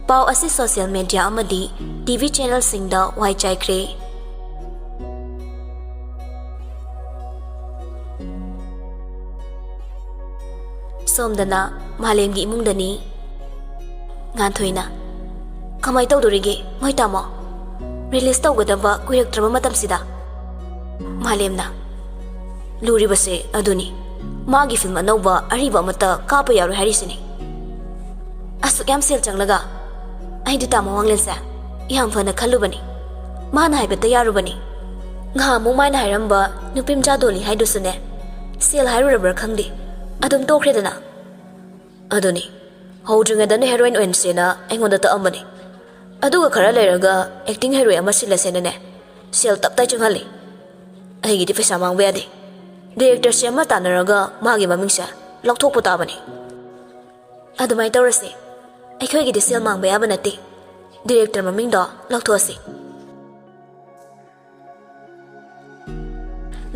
ꯄꯥꯎ ꯑꯁꯤ ꯁꯣꯁꯤꯌꯦꯜ ꯃꯦꯗꯤꯌꯥ ꯑꯃꯗꯤ ꯇꯤ ꯚꯤ ꯆꯦꯅꯦꯜꯁꯤꯡꯗ ꯋꯥꯏ ꯆꯥꯏꯈ꯭ꯔꯦ꯫ ꯁꯣꯝꯗꯅ ꯃꯥꯂꯦꯝꯒꯤ ꯏꯃꯨꯡꯗꯅꯤ꯫ ꯉꯥꯟꯊꯣꯏꯅ, "ꯀꯃꯥꯏ ꯇꯧꯗꯣꯔꯤꯒꯦ ꯃꯣꯏ ꯇꯥꯃꯣ? ꯔꯤꯂꯤꯁ ꯇꯧꯒꯗꯕ ꯀꯨꯏꯔꯛꯇ꯭ꯔꯕ ꯃꯇꯝꯁꯤꯗ?" ꯃꯥꯂꯦꯝꯅ, "ꯂꯨꯔꯤꯕꯁꯦ ꯑꯗꯨꯅꯤ꯫ ꯃꯥꯒꯤ ꯐꯤꯂꯝ ꯑꯅꯧꯕ ꯑꯔꯤꯕ ꯑꯃꯠꯇ ꯀꯥꯞꯄ ꯌꯥꯔꯣꯏ ꯍꯥꯏꯔꯤꯁꯤꯅꯤ꯫ ꯑꯁꯨꯛ ꯌꯥꯝ ꯁꯦꯜ ꯆꯪꯂꯒ?" "ꯑꯩꯗꯤ ꯇꯥꯃꯣ ꯋꯥꯡꯂꯦꯟꯁꯦ ꯌꯥꯝ ꯐꯅ ꯈꯜꯂꯨꯕꯅꯤ꯫ ꯃꯥꯅ ꯍꯥꯏꯕꯇ ꯌꯥꯔꯨꯕꯅꯤ꯫ ꯉꯍꯥꯟꯃꯨꯛ ꯃꯥꯅ ꯍꯥꯏꯔꯝꯕ ꯅꯨꯄꯤꯃꯆꯥ ꯗꯣꯂꯤ ꯍꯥꯏꯗꯨꯁꯨꯅꯦ, ꯁꯦꯜ ꯍꯥꯏꯔꯨꯔꯕ꯭ꯔꯥ ꯈꯪꯗꯦ, ꯑꯗꯨꯝ ꯇꯣꯛꯈ꯭ꯔꯦꯗꯅ꯫ ꯑꯗꯨꯅꯤ, ꯍꯧꯗ꯭ꯔꯤꯉꯩꯗꯅ ꯍꯦꯔꯣꯏꯟ ꯑꯣꯏꯅꯁꯦꯅ ꯑꯩꯉꯣꯟꯗ ꯇꯛꯑꯝꯕꯅꯤ꯫ ꯑꯗꯨꯒ ꯈꯔ ꯂꯩꯔꯒ ꯑꯦꯛꯇꯤꯡ ꯍꯩꯔꯣꯏ ꯑꯃ ꯁꯤꯜꯂꯁꯦꯅꯅꯦ, ꯁꯦꯜ ꯇꯞꯇꯥꯏ ꯆꯪꯍꯜꯂꯤ꯫ ꯑꯩꯒꯤꯗꯤ ꯄꯩꯁꯥ ꯃꯥꯡꯕ ꯌꯥꯗꯦ꯫ ꯗꯤꯔꯦꯛꯇꯔꯁꯦ ꯑꯃ ꯇꯥꯟꯅꯔꯒ ꯃꯥꯒꯤ ꯃꯃꯤꯡꯁꯦ ꯂꯧꯊꯣꯛꯄ ꯇꯥꯕꯅꯤ꯫" "ꯑꯗꯨꯃꯥꯏꯅ ꯇꯧꯔꯁꯦ꯫ ꯑꯩꯈꯣꯏꯒꯤꯗꯤ ꯁꯦꯜ ꯃꯥꯡꯕ ꯌꯥꯕ ꯅꯠꯇꯦ꯫ ꯗꯤꯔꯦꯛꯇꯔ ꯃꯃꯤꯡꯗꯣ ꯂꯧꯊꯣꯛꯑꯁꯤ꯫"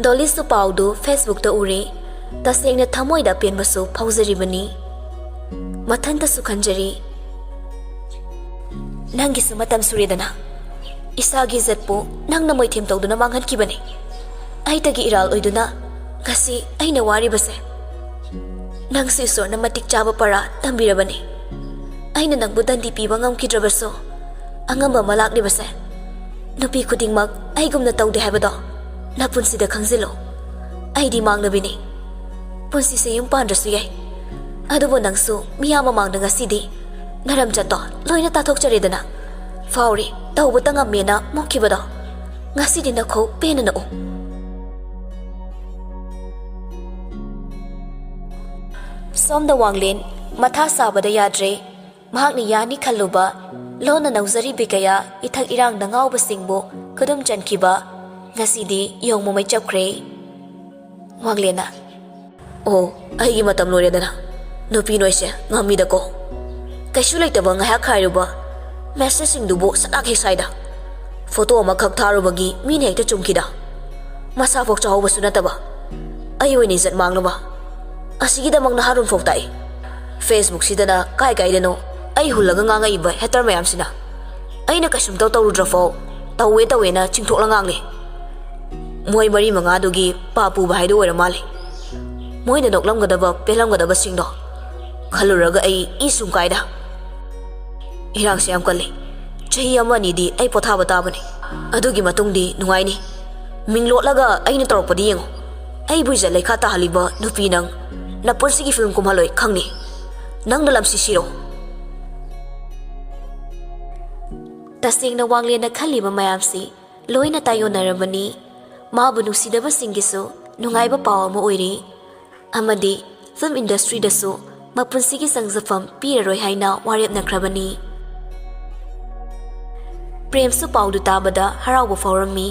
ꯗꯣꯂꯤꯁꯨ ꯄꯥꯎꯗꯨ ꯐꯦꯁꯕꯨꯛꯇ ꯎꯔꯦ꯫ ꯇꯁꯦꯡꯅ ꯊꯃꯣꯏꯗ ꯑꯄꯦꯟꯕꯁꯨ ꯐꯥꯎꯖꯔꯤꯕꯅꯤ꯫ ꯃꯊꯟꯇꯁꯨ ꯈꯟꯖꯔꯤ, "ꯅꯪꯒꯤꯁꯨ ꯃꯇꯝ ꯁꯨꯔꯦꯗꯅ꯫ ꯏꯁꯥꯒꯤ ꯏꯖꯠꯄꯨ ꯅꯪꯅ ꯃꯣꯏꯊꯦꯝ ꯇꯧꯗꯨꯅ ꯃꯥꯡꯍꯟꯈꯤꯕꯅꯤ꯫ ꯑꯩꯇꯒꯤ ꯏꯔꯥꯜ ꯑꯣꯏꯗꯨꯅ ꯉꯁꯤ ꯑꯩꯅ ꯋꯥꯔꯤꯕꯁꯦ꯫ ꯅꯪꯁꯨ ꯏꯁꯣꯔꯅ ꯃꯇꯤꯛ ꯆꯥꯕ ꯄꯔꯥ ꯇꯝꯕꯤꯔꯕꯅꯤ꯫ ꯑꯩꯅ ꯅꯪꯕꯨ ꯗꯟꯗꯤ ꯄꯤꯕ ꯉꯝꯈꯤꯗ꯭ꯔꯕꯁꯨ, ꯑꯉꯝꯕ ꯑꯃ ꯂꯥꯛꯂꯤꯕꯁꯦ ꯅꯨꯄꯤ ꯈꯨꯗꯤꯡꯃꯛ ꯑꯩꯒꯨꯝꯅ ꯇꯧꯗꯦ ꯍꯥꯏꯕꯗꯣ ꯅꯄꯨꯟꯁꯤꯗ ꯈꯪꯖꯤꯜꯂꯨ꯫ ꯑꯩꯗꯤ ꯃꯥꯡꯂꯕꯤꯅꯤ꯫ ꯄꯨꯟꯁꯤꯁꯦ ꯌꯨꯝ ꯄꯥꯟꯗ꯭ꯔꯁꯨ ꯌꯥꯏ, ꯑꯗꯨꯕꯨ ꯅꯪꯁꯨ ꯃꯤꯌꯥꯝ ꯃꯃꯥꯡꯗ ꯉꯁꯤꯗꯤ ꯅꯔꯝꯆꯠꯇꯣ ꯂꯣꯏꯅ ꯇꯥꯊꯣꯛꯆꯔꯦꯗꯅ꯫ ꯐꯥꯎꯔꯦ, ꯇꯧꯕꯇ ꯉꯝꯃꯦꯅ ꯃꯣꯛꯈꯤꯕꯗꯣ꯫ ꯉꯁꯤꯗꯤ ꯅꯈꯣꯛ ꯄꯦꯟꯅ ꯅꯣꯛꯎ꯫" ꯁꯣꯝꯗ ꯋꯥꯡꯂꯦꯟ ꯃꯊꯥ ꯁꯥꯕꯗ ꯌꯥꯗ꯭ꯔꯦ꯫ ꯃꯍꯥꯛꯅ ꯌꯥꯅꯤ ꯈꯜꯂꯨꯕ ꯂꯣꯟꯅ ꯅꯧꯖꯔꯤꯕꯤ ꯀꯌꯥ, ꯏꯊꯛ ꯏꯔꯥꯡꯗ ꯉꯥꯎꯕꯁꯤꯡꯕꯨ ꯈꯨꯗꯨꯝ ꯆꯟꯈꯤꯕ ꯉꯁꯤꯗꯤ ꯌꯣꯡ ꯃꯃꯩ ꯆꯞꯈ꯭ꯔꯦ꯫ ꯋꯥꯡꯂꯦꯟꯅ, "ꯑꯣ, ꯑꯩꯒꯤ ꯃꯇꯝ ꯂꯣꯏꯔꯦꯗꯅ꯫ ꯅꯨꯄꯤ ꯅꯣꯏꯁꯦ ꯉꯝꯃꯤꯗꯀꯣ꯫ ꯀꯩꯁꯨ ꯂꯩꯇꯕ ꯉꯥꯏꯍꯥꯛ ꯈꯥꯏꯔꯨꯕ ꯃꯦꯁꯦꯖꯁꯤꯡꯗꯨꯕꯨ ꯁꯠꯂꯥꯛ ꯍꯦꯛ ꯁꯥꯏꯗ꯫ ꯐꯣꯇꯣ ꯑꯃꯈꯛ ꯊꯥꯔꯨꯕꯒꯤ ꯃꯤꯅ ꯍꯦꯛꯇ ꯆꯨꯝꯈꯤꯗ꯫ ꯃꯁꯥꯐꯥꯎ ꯆꯥꯍꯧꯕꯁꯨ ꯅꯠꯇꯕ꯫ ꯑꯩ ꯑꯣꯏꯅ ꯏꯖꯠ ꯃꯥꯡꯅꯕ꯫ ꯑꯁꯤꯒꯤꯗꯃꯛ ꯅꯍꯥꯔꯣꯟ ꯐꯥꯎ ꯇꯥꯛꯏ꯫ Facebookꯁꯤꯗꯅ ꯀꯥꯏ ꯀꯥꯏꯗꯅꯣ ꯑꯩ ꯍꯨꯜꯂꯒ ꯉꯥꯡꯉꯛꯏꯕ ꯍꯦꯇꯔ ꯃꯌꯥꯝꯁꯤꯅ꯫ ꯑꯩꯅ ꯀꯩꯁꯨꯝꯇ ꯇꯧꯔꯨꯗ꯭ꯔꯐꯥꯎ ꯇꯧꯋꯦ ꯇꯧꯋꯦꯅ ꯆꯤꯡꯊꯣꯛꯂ ꯉꯥꯡꯂꯦ꯫ ꯃꯣꯏ ꯃꯔꯤ ꯃꯉꯥꯗꯨꯒꯤ ꯄꯥꯞ ꯄꯨꯕ ꯍꯥꯏꯗꯨ ꯑꯣꯏꯔ ꯃꯥꯜꯂꯦ꯫ ꯃꯣꯏꯅ ꯅꯣꯛꯂꯝꯒꯗꯕ ꯄꯦꯜꯂꯝꯒꯗꯕꯁꯤꯡꯗꯣ ꯈꯜꯂꯨꯔꯒ ꯑꯩ ꯏ ꯁꯨꯝ ꯀꯥꯏꯗ꯫ ꯏꯔꯥꯡꯁꯦ ꯌꯥꯝ ꯀꯜꯂꯤ꯫ ꯆꯍꯤ ꯑꯃ ꯑꯅꯤꯗꯤ ꯑꯩ ꯄꯣꯊꯥꯕ ꯇꯥꯕꯅꯤ꯫ ꯑꯗꯨꯒꯤ ꯃꯇꯨꯡꯗꯤ ꯅꯨꯡꯉꯥꯏꯅꯤ꯫ ꯃꯤꯡ ꯂꯣꯠꯂꯒ ꯑꯩꯅ ꯇꯧꯔꯛꯄꯗꯤ ꯌꯦꯡꯉꯨ꯫ ꯑꯩꯕꯨ ꯏꯖꯠ ꯂꯩꯈꯥ ꯇꯥꯍꯜꯂꯤꯕ ꯅꯨꯄꯤ ꯅꯪ, ꯅꯄꯨꯟꯁꯤꯒꯤ ꯐꯤꯂꯝ ꯀꯨꯝꯍꯜꯂꯣꯏ ꯈꯪꯅꯤ꯫ ꯅꯪꯅ ꯂꯝꯁꯤ ꯁꯤꯔꯣ꯫" ꯇꯁꯦꯡꯅ ꯋꯥꯡꯂꯦꯟꯅ ꯈꯜꯂꯤꯕ ꯃꯌꯥꯝꯁꯤ ꯂꯣꯏꯅ ꯇꯥꯏꯌꯣꯟꯅꯔꯕꯅꯤ꯫ ꯃꯥꯕꯨ ꯅꯨꯡꯁꯤꯗꯕꯁꯤꯡꯒꯤꯁꯨ ꯅꯨꯡꯉꯥꯏꯕ ꯄꯥꯎ ꯑꯃ ꯑꯣꯏꯔꯤ꯫ ꯑꯃꯗꯤ ꯐꯤꯂꯝ ꯏꯟꯗꯁꯇ꯭ꯔꯤꯗꯁꯨ ꯃꯄꯨꯟꯁꯤꯒꯤ ꯆꯪꯖꯐꯝ ꯄꯤꯔꯔꯣꯏ ꯍꯥꯏꯅ ꯋꯥꯔꯦꯞꯅꯈ꯭ꯔꯕꯅꯤ꯫ ꯄ꯭ꯔꯦꯝꯁꯨ ꯄꯥꯎꯗꯨ ꯇꯥꯕꯗ ꯍꯔꯥꯎꯕ ꯐꯥꯎꯔꯝꯃꯤ꯫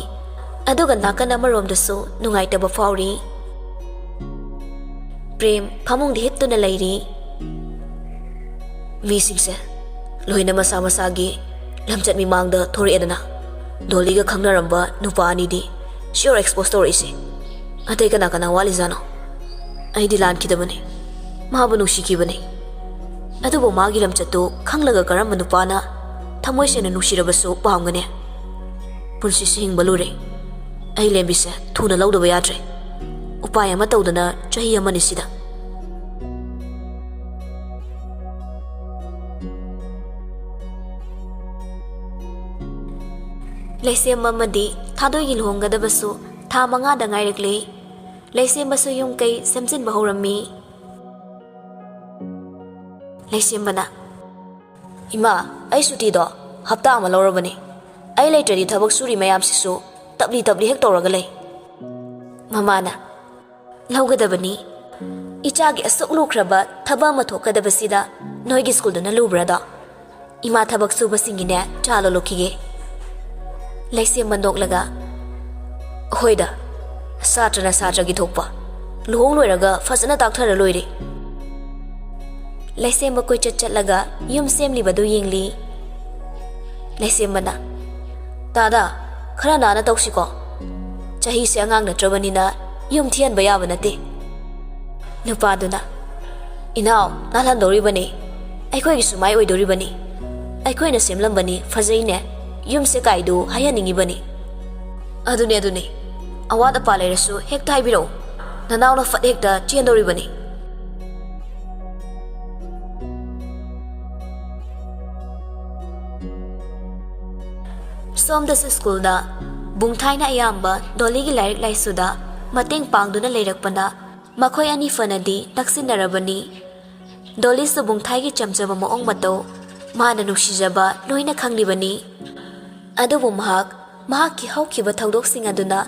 ꯑꯗꯨꯒ ꯅꯥꯀꯟ ꯑꯃꯔꯣꯝꯗꯁꯨ ꯅꯨꯡꯉꯥꯏꯇꯕ ꯐꯥꯎꯔꯤ꯫ ꯄ꯭ꯔꯦꯝ ꯐꯃꯨꯡꯗ ꯍꯤꯞꯇꯨꯅ ꯂꯩꯔꯤ꯫ ꯃꯤꯁꯤꯡꯁꯦ ꯂꯣꯏꯅ ꯃꯁꯥ ꯃꯁꯥꯒꯤ ꯂꯝꯆꯠ ꯃꯤꯃꯥꯡꯗ ꯊꯣꯔꯛꯑꯦꯗꯅ꯫ ꯗꯣꯂꯤꯒ ꯈꯪꯅꯔꯝꯕ ꯅꯨꯄꯥ ꯑꯅꯤꯗꯤ sure expose ꯇꯧꯔꯛꯏꯁꯦ꯫ ꯑꯇꯩ ꯀꯅꯥ ꯀꯅꯥ ꯋꯥꯠꯂꯤꯖꯥꯠꯅꯣ? ꯑꯩꯗꯤ ꯂꯥꯟꯈꯤꯗꯕꯅꯤ꯫ ꯃꯥꯕꯨ ꯅꯨꯡꯁꯤꯈꯤꯕꯅꯤ꯫ ꯑꯗꯨꯕꯨ ꯃꯥꯒꯤ ꯂꯝꯆꯠꯇꯨ ꯈꯪꯂꯒ ꯀꯔꯝꯕ ꯅꯨꯄꯥꯅ ꯊꯃꯣꯏ ꯁꯦꯡꯅ ꯅꯨꯡꯁꯤꯔꯕꯁꯨ ꯄꯥꯝꯒꯅꯤ? ꯄꯨꯟꯁꯤꯁꯤ ꯍꯤꯡꯕ ꯂꯨꯔꯦ꯫ ꯑꯩ ꯂꯦꯝꯕꯤꯁꯦ ꯊꯨꯅ ꯂꯧꯗꯕ ꯌꯥꯗ꯭ꯔꯦ꯫ ꯎꯄꯥꯏ ꯑꯃ ꯇꯧꯗꯅ ꯆꯍꯤ ꯑꯃꯅꯤ ꯁꯤꯗ꯫ ꯂꯩꯁꯦꯝꯕ ꯑꯃꯗꯤ ꯊꯥꯗꯣꯏꯒꯤ ꯂꯨꯍꯣꯡꯒꯗꯕꯁꯨ ꯊꯥ ꯃꯉꯥꯗ ꯉꯥꯏꯔꯛꯂꯦ꯫ ꯂꯩꯁꯦꯝꯕꯁꯨ ꯌꯨꯝ ꯀꯩ ꯁꯦꯝꯖꯤꯟꯕ ꯍꯧꯔꯝꯃꯤ꯫ ꯂꯩꯁꯦꯝꯕꯅ, "ꯏꯃꯥ, ꯑꯩ ꯁꯨꯇꯤꯗꯣ ꯍꯞꯇꯥ ꯑꯃ ꯂꯧꯔꯕꯅꯤ꯫ ꯑꯩ ꯂꯩꯇ꯭ꯔꯗꯤ ꯊꯕꯛ ꯁꯨꯔꯤ ꯃꯌꯥꯝꯁꯤꯁꯨ ꯇꯞꯂꯤ ꯇꯞꯂꯤ ꯍꯦꯛ ꯇꯧꯔꯒ ꯂꯩ꯫" ꯃꯃꯥꯅ, "ꯂꯧꯒꯗꯕꯅꯤ꯫ ꯏꯆꯥꯒꯤ ꯑꯁꯨꯛ ꯂꯨꯈ꯭ꯔꯕ ꯊꯕꯛ ꯑꯃ ꯊꯣꯛꯀꯗꯕꯁꯤꯗ ꯅꯣꯏꯒꯤ ꯁ꯭ꯀꯨꯜꯗꯨꯅ ꯂꯨꯕ꯭ꯔꯥꯗꯣ? "ꯏꯃꯥ ꯊꯕꯛ ꯁꯨꯕꯁꯤꯡꯒꯤꯅꯦ ꯆꯥ ꯂꯣꯜꯂꯨꯈꯤꯒꯦ꯫" ꯂꯩꯁꯦꯝꯕ ꯅꯣꯛꯂꯒ, "ꯍꯣꯏꯗ, ꯁꯥꯇ꯭ꯔꯅ ꯁꯥꯇ꯭ꯔꯒꯤ ꯊꯣꯛꯄ꯫ ꯂꯨꯍꯣꯡ ꯂꯣꯏꯔꯒ ꯐꯖꯅ ꯇꯥꯛꯊꯔ ꯂꯣꯏꯔꯦ꯫" ꯂꯩꯁꯦꯝꯕ ꯀꯣꯏꯆꯠ ꯆꯠꯂꯒ ꯌꯨꯝ ꯁꯦꯝꯂꯤꯕꯗꯨ ꯌꯦꯡꯂꯤ꯫ ꯂꯩꯁꯦꯝꯕꯅ, "ꯇꯥꯗ, ꯈꯔ ꯅꯥꯟꯅ ꯇꯧꯁꯤꯀꯣ꯫ ꯆꯍꯤꯁꯦ ꯑꯉꯥꯡ ꯅꯠꯇ꯭ꯔꯕꯅꯤꯅ ꯌꯨꯝ ꯊꯤꯍꯟꯕ ꯌꯥꯕ ꯅꯠꯇꯦ꯫" ꯅꯨꯄꯥꯗꯨꯅ, "ꯏꯅꯥꯎ, ꯅꯥꯜꯍꯟꯗꯧꯔꯤꯕꯅꯤ꯫ ꯑꯩꯈꯣꯏꯒꯤ ꯁꯨꯃꯥꯏ ꯑꯣꯏꯗꯧꯔꯤꯕꯅꯤ꯫ ꯑꯩꯈꯣꯏꯅ ꯁꯦꯝꯂꯝꯕꯅꯤ, ꯐꯖꯩꯅꯦ꯫ ꯌꯨꯝꯁꯦ ꯀꯥꯏꯗꯨ ꯍꯥꯏꯍꯟꯅꯤꯡꯉꯤꯕꯅꯤ꯫" "ꯑꯗꯨꯅꯦ, ꯑꯗꯨꯅꯦ꯫ ꯑꯋꯥꯠ ꯑꯄꯥ ꯂꯩꯔꯁꯨ ꯍꯦꯛꯇ ꯍꯥꯏꯕꯤꯔꯛꯎ꯫ ꯅꯅꯥꯎꯅ ꯐꯠ ꯍꯦꯛꯇ ꯆꯦꯟꯗꯧꯔꯤꯕꯅꯤ꯫" ꯁꯣꯝꯗꯁꯨ ꯁ꯭ꯀꯨꯜꯗ ꯕꯨꯡꯊꯥꯏꯅ ꯑꯌꯥꯝꯕ ꯗꯣꯂꯤꯒꯤ ꯂꯥꯏꯔꯤꯛ ꯂꯥꯏꯁꯨꯗ ꯃꯇꯦꯡ ꯄꯥꯡꯗꯨꯅ ꯂꯩꯔꯛꯄꯅ ꯃꯈꯣꯏ ꯑꯅꯤ ꯐꯅꯗꯤ ꯅꯛꯁꯤꯟꯅꯔꯕꯅꯤ꯫ ꯗꯣꯂꯤꯁꯨ ꯕꯨꯡꯊꯥꯏꯒꯤ ꯆꯝꯖꯕ ꯃꯑꯣꯡ ꯃꯇꯧ, ꯃꯥꯅ ꯅꯨꯡꯁꯤꯖꯕ ꯂꯣꯏꯅ ꯈꯪꯂꯤꯕꯅꯤ꯫ ꯑꯗꯨꯕꯨ ꯃꯍꯥꯛ ꯃꯍꯥꯛꯀꯤ ꯍꯧꯈꯤꯕ ꯊꯧꯗꯣꯛꯁꯤꯡ ꯑꯗꯨꯅ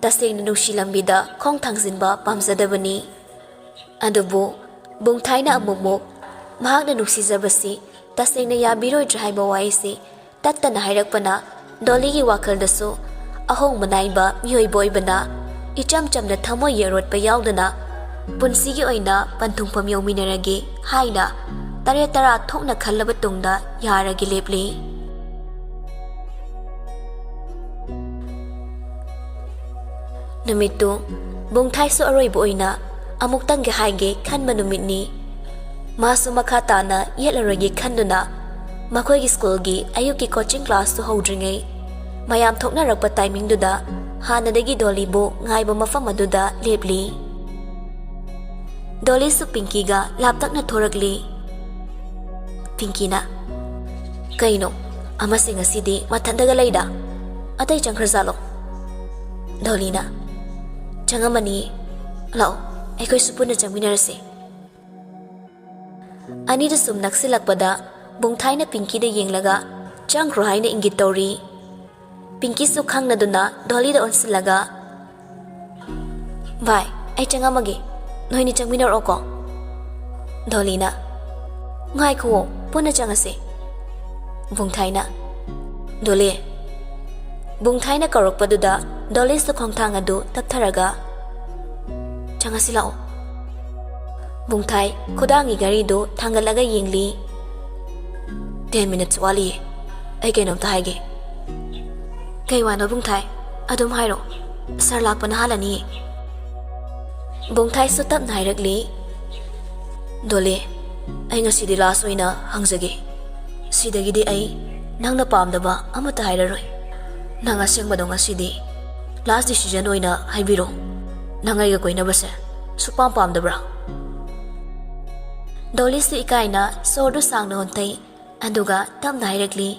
ꯇꯁꯦꯡꯅ ꯅꯨꯡꯁꯤ ꯂꯝꯕꯤꯗ ꯈꯣꯡ ꯊꯥꯡꯖꯤꯟꯕ ꯄꯥꯝꯖꯗꯕꯅꯤ꯫ ꯑꯗꯨꯕꯨ ꯕꯨꯡꯊꯥꯏꯅ ꯑꯃꯨꯛꯃꯨꯛ ꯃꯍꯥꯛꯅ ꯅꯨꯡꯁꯤꯖꯕꯁꯤ ꯇꯁꯦꯡꯅ ꯌꯥꯕꯤꯔꯣꯏꯗ꯭ꯔꯥ ꯍꯥꯏꯕ ꯋꯥꯍꯩꯁꯤ ꯇꯠꯇꯅ ꯍꯥꯏꯔꯛꯄꯅ ꯗꯣꯂꯤꯒꯤ ꯋꯥꯈꯜꯗꯁꯨ ꯑꯍꯣꯡꯕ ꯅꯥꯏꯕ ꯃꯤꯑꯣꯏꯕ ꯑꯣꯏꯕꯅ ꯏꯆꯝ ꯆꯝꯅ ꯊꯃꯣꯏꯒꯤ ꯑꯔꯣꯠꯄ ꯌꯥꯎꯗꯅ ꯄꯨꯟꯁꯤꯒꯤ ꯑꯣꯏꯅ ꯄꯟꯊꯨꯡꯐꯝ ꯌꯧꯃꯤꯟꯅꯔꯒꯦ ꯍꯥꯏꯅ ꯇꯔꯦꯠ ꯇꯔꯥ ꯊꯣꯛꯅ ꯈꯜꯂꯕ ꯇꯨꯡꯗ ꯌꯥꯔꯒꯦ ꯂꯦꯞꯂꯤ꯫ ꯅꯨꯃꯤꯠꯇꯨ ꯕꯨꯡꯊꯥꯏꯁꯨ ꯑꯔꯣꯏꯕ ꯑꯣꯏꯅ ꯑꯃꯨꯛꯇꯪꯒꯤ ꯍꯥꯏꯒꯦ ꯈꯟꯕ ꯅꯨꯃꯤꯠꯅꯤ꯫ ꯃꯥꯁꯨ ꯃꯈꯥ ꯇꯥꯅ ꯌꯦꯠꯂꯔꯣꯏꯒꯦ ꯈꯟꯗꯨꯅ ꯃꯈꯣꯏꯒꯤ ꯁ꯭ꯀꯨꯜꯒꯤ ꯑꯌꯨꯛꯀꯤ ꯀꯣꯆꯤꯡ ꯀ꯭ꯂꯥꯁꯇꯨ ꯍꯧꯗ꯭ꯔꯤꯉꯩ ꯃꯌꯥꯝ ꯊꯣꯛꯅꯔꯛꯄ ꯇꯥꯏꯃꯤꯡꯗꯨꯗ ꯍꯥꯟꯅꯗꯒꯤ ꯗꯣꯂꯤꯕꯨ ꯉꯥꯏꯕ ꯃꯐꯝ ꯑꯗꯨꯗ ꯂꯦꯞꯂꯤ꯫ ꯗꯣꯂꯤꯁꯨ ꯄꯤꯡꯀꯤꯒ ꯂꯥꯞꯇꯛꯅ ꯊꯣꯔꯛꯂꯤ꯫ ꯄꯤꯡꯀꯤꯅ, "ꯀꯩꯅꯣ, ꯑꯃꯁꯦ ꯉꯁꯤꯗꯤ ꯃꯊꯟꯇꯒ ꯂꯩꯗ? ꯑꯇꯩ ꯆꯪꯈ꯭ꯔꯖꯥꯠꯂꯣ?" ꯗꯣꯂꯤꯅ, "ꯆꯪꯉꯝꯃꯅꯤ꯫ ꯂꯥꯛꯑꯣ, ꯑꯩꯈꯣꯏꯁꯨ ꯄꯨꯟꯅ ꯆꯪꯃꯤꯟꯅꯔꯁꯤ꯫" ꯑꯅꯤꯗꯨ ꯁꯨꯝ ꯅꯛꯁꯤꯜꯂꯛꯄꯗ ꯕꯨꯡꯊꯥꯏꯅ ꯄꯤꯡꯀꯤꯗ ꯌꯦꯡꯂꯒ, "ꯆꯪꯈ꯭ꯔꯣ" ꯍꯥꯏꯅ ꯏꯪꯒꯤꯠ ꯇꯧꯔꯤ꯫ ꯄꯤꯡꯀꯤꯁꯨ ꯈꯪꯅꯗꯨꯅ ꯗꯣꯂꯤꯗ ꯑꯣꯟꯁꯤꯜꯂꯒ, "ꯚꯥꯏ, ꯑꯩ ꯆꯪꯉꯝꯃꯒꯦ, ꯅꯣꯏꯅꯤ ꯆꯪꯃꯤꯟꯅꯔꯛꯑꯣꯀꯣ꯫" ꯗꯣꯂꯤꯅ, "ꯉꯥꯏꯈꯨꯑꯣ, ꯄꯨꯟꯅ ꯆꯪꯉꯁꯦ꯫" ꯕꯨꯡꯊꯥꯏꯅ, "ꯗꯣꯂꯤ!" ꯕꯨꯡꯊꯥꯏꯅ ꯀꯧꯔꯛꯄꯗꯨꯗ ꯗꯣꯂꯤꯁꯨ ꯈꯣꯡꯊꯥꯡ ꯑꯗꯨ ꯇꯞꯊꯔꯒ, "ꯆꯪꯉꯁꯤ ꯂꯥꯛꯑꯣ꯫" ꯕꯨꯡꯊꯥꯏ ꯈꯨꯗꯥꯡꯒꯤ ꯘꯔꯤꯗꯨ ꯊꯥꯡꯒꯠꯂꯒ ꯌꯦꯡꯂꯤ꯫ "Ten minutes ꯋꯥꯠꯂꯤꯌꯦ꯫ ꯑꯩ ꯀꯩꯅꯣꯝꯇ ꯍꯥꯏꯒꯦ꯫" "ꯀꯩ ꯋꯥꯅꯣ ꯕꯨꯡꯊꯥꯏ? ꯑꯗꯨꯝ ꯍꯥꯏꯔꯣ꯫ ꯁꯥꯔ ꯂꯥꯛꯄꯅ ꯍꯥꯜꯂꯅꯤꯌꯦ꯫" ꯕꯣꯡꯊꯥꯏꯁꯨ ꯇꯞꯅ ꯍꯥꯏꯔꯛꯂꯤ, "ꯗꯣꯂꯤ, ꯑꯩ ꯉꯁꯤꯗꯤ ꯂꯥꯁ ꯑꯣꯏꯅ ꯍꯪꯖꯒꯦ꯫ ꯁꯤꯗꯒꯤꯗꯤ ꯑꯩ ꯅꯪꯅ ꯄꯥꯝꯗꯕ ꯑꯃꯠꯇ ꯍꯥꯏꯔꯔꯣꯏ꯫ ꯅꯪ ꯑꯁꯦꯡꯕꯗꯣ ꯉꯁꯤꯗꯤ ꯂꯥꯁ ꯗꯤꯁꯤꯖꯟ ꯑꯣꯏꯅ ꯍꯥꯏꯕꯤꯔꯣ꯫ ꯅꯪ ꯑꯩꯒ ꯀꯣꯏꯅꯕꯁꯦ ꯁꯨꯛꯄꯥꯝ ꯄꯥꯝꯗꯕ꯭ꯔꯥ?" ꯗꯣꯂꯤꯁꯨ ꯏꯀꯥꯏꯅ ꯁꯣꯔꯗꯨ ꯁꯥꯡꯅ ꯍꯣꯟꯊꯩ, ꯑꯗꯨꯒ ꯇꯞꯅ ꯍꯥꯏꯔꯛꯂꯤ,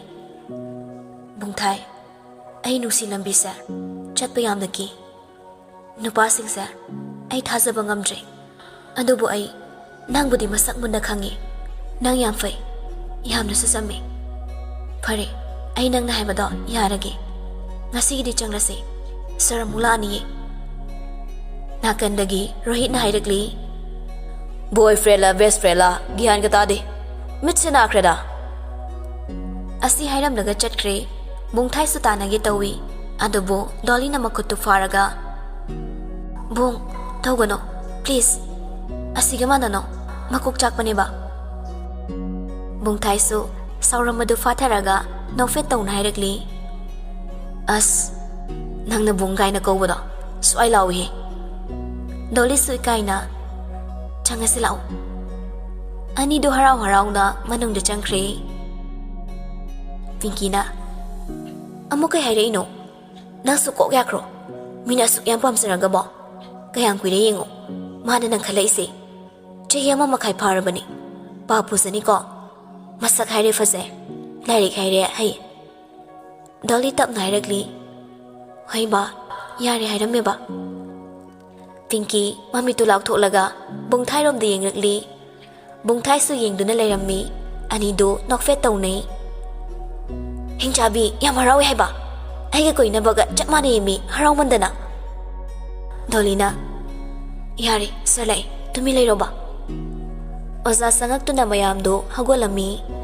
"ꯕꯨꯡꯊꯥꯏ, ꯑꯩ ꯅꯨꯡꯁꯤ ꯂꯝꯕꯤꯁꯦ ꯆꯠꯄ ꯌꯥꯝꯅ ꯀꯤ꯫ ꯅꯨꯄꯥꯁꯤꯡꯁꯦ ꯑꯩ ꯊꯥꯖꯕ ꯉꯝꯗ꯭ꯔꯦ꯫ ꯑꯗꯨꯕꯨ ꯑꯩ ꯅꯪꯕꯨꯗꯤ ꯃꯁꯛ ꯃꯨꯟꯅ ꯈꯪꯉꯤ꯫ ꯅꯪ ꯌꯥꯝ ꯐꯩ, ꯌꯥꯝꯅꯁꯨ ꯆꯝꯃꯤ꯫ ꯐꯔꯦ, ꯑꯩ ꯅꯪꯅ ꯍꯥꯏꯕꯗꯣ ꯌꯥꯔꯒꯦ꯫ ꯉꯁꯤꯒꯤꯗꯤ ꯆꯪꯂꯁꯤ, ꯁꯥꯔ ꯑꯃꯨꯛ ꯂꯥꯛꯑꯅꯤꯌꯦ꯫" ꯅꯥꯀꯟꯗꯒꯤ ꯔꯣꯍꯤꯠꯅ ꯍꯥꯏꯔꯛꯂꯤ, "ꯕꯣꯏ ꯐ꯭ꯔꯦꯟꯂ ꯕꯦꯁ ꯐ꯭ꯔꯦꯟꯂ ꯒ꯭ꯌꯥꯟꯒ ꯇꯥꯗꯦ꯫ ꯃꯤꯠꯁꯦ ꯅꯥꯈ꯭ꯔꯦꯗ꯫" ꯑꯁꯤ ꯍꯥꯏꯔꯝꯂꯒ ꯆꯠꯈ꯭ꯔꯦ꯫ ꯕꯨꯡꯊꯥꯏꯁꯨ ꯇꯥꯟꯅꯒꯦ ꯇꯧꯏ, ꯑꯗꯨꯕꯨ ꯗꯣꯂꯤꯅ ꯃꯈꯨꯠꯇꯨ ꯐꯥꯔꯒ, "ꯕꯨꯡ, ꯇꯧꯒꯅꯣ, ꯄ꯭ꯂꯤꯖ꯫ ꯑꯁꯤꯒ ꯃꯥꯟꯅꯅꯣ, ꯃꯀꯣꯛ ꯆꯥꯛꯄꯅꯦꯕ꯫" ꯕꯨꯡꯊꯥꯏꯁꯨ ꯁꯥꯎꯔꯝꯕꯗꯨ ꯐꯥꯊꯔꯒ ꯅꯣꯛꯐꯦꯠ ꯇꯧꯅ ꯍꯥꯏꯔꯛꯂꯤ, "ꯑꯁ, ꯅꯪꯅ ꯕꯨꯡ ꯀꯥꯏꯅ ꯀꯧꯕꯗꯣ ꯁ꯭ꯋꯥꯏ ꯂꯥꯎꯏꯍꯦ꯫" ꯗꯣꯂꯤꯁꯨ ꯏꯀꯥꯏꯅ, "ꯆꯪꯉꯁꯤ ꯂꯥꯛꯑꯣ꯫" ꯑꯅꯤꯗꯨ ꯍꯔꯥꯎ ꯍꯔꯥꯎꯅ ꯃꯅꯨꯡꯗ ꯆꯪꯈ꯭ꯔꯦ꯫ ꯄꯤꯡꯀꯤꯅ, "ꯑꯃꯨꯛ ꯀꯩ ꯍꯥꯏꯔꯛꯏꯅꯣ? ꯅꯪꯁꯨ ꯀꯣꯛ ꯌꯥꯈ꯭ꯔꯣ꯫ ꯃꯤꯅ ꯑꯁꯨꯛ ꯌꯥꯝ ꯄꯥꯝꯖꯔꯒꯕꯣ? ꯀꯌꯥꯝ ꯀꯨꯏꯔꯦ ꯌꯦꯡꯉꯣ, ꯃꯥꯅ ꯅꯪ ꯈꯜꯂꯛꯏꯁꯦ꯫ ꯆꯍꯤ ꯑꯃ ꯃꯈꯥꯏ ꯐꯥꯔꯕꯅꯤ꯫ ꯄꯥ ꯄꯨꯖꯅꯤꯀꯣ꯫ ꯃꯁꯛ ꯍꯥꯏꯔꯦ ꯐꯖꯩ, ꯂꯥꯏꯔꯤꯛ ꯍꯥꯏꯔꯦ ꯍꯩ꯫" ꯗꯣꯂꯤ ꯇꯞꯅ ꯍꯥꯏꯔꯛꯂꯤ, "ꯍꯣꯏ ꯃꯥ, ꯌꯥꯔꯦ ꯍꯥꯏꯔꯝꯃꯦꯕ꯫" ꯄꯤꯡꯀꯤ ꯃꯃꯤꯠꯇꯨ ꯂꯥꯎꯊꯣꯛꯂꯒ ꯕꯨꯡꯊꯥꯏꯔꯣꯝꯗ ꯌꯦꯡꯂꯛꯂꯤ꯫ ꯕꯨꯡꯊꯥꯏꯁꯨ ꯌꯦꯡꯗꯨꯅ ꯂꯩꯔꯝꯃꯤ꯫ ꯑꯅꯤꯗꯨ ꯅꯣꯛꯐꯦꯠ ꯇꯧꯅꯩ꯫ "ꯍꯤꯡꯆꯥꯕꯤ, ꯌꯥꯝ ꯍꯔꯥꯎꯏ ꯍꯥꯏꯕ꯫ ꯑꯩꯒ ꯀꯣꯏꯅꯕꯒ ꯆꯞ ꯃꯥꯟꯅꯩ ꯃꯤ, ꯍꯔꯥꯎꯃꯟꯗꯅ꯫" ꯗꯣꯂꯤꯅ, "ꯌꯥꯔꯦ, ꯁꯥꯔ ꯂꯥꯛꯑꯦ, ꯇꯨꯃꯤꯟ ꯂꯩꯔꯣꯕ꯫" ꯑꯣꯖꯥ ꯆꯪꯉꯛꯇꯨꯅ ꯃꯌꯥꯝꯗꯨ ꯍꯧꯒꯠꯂꯝꯃꯤ꯫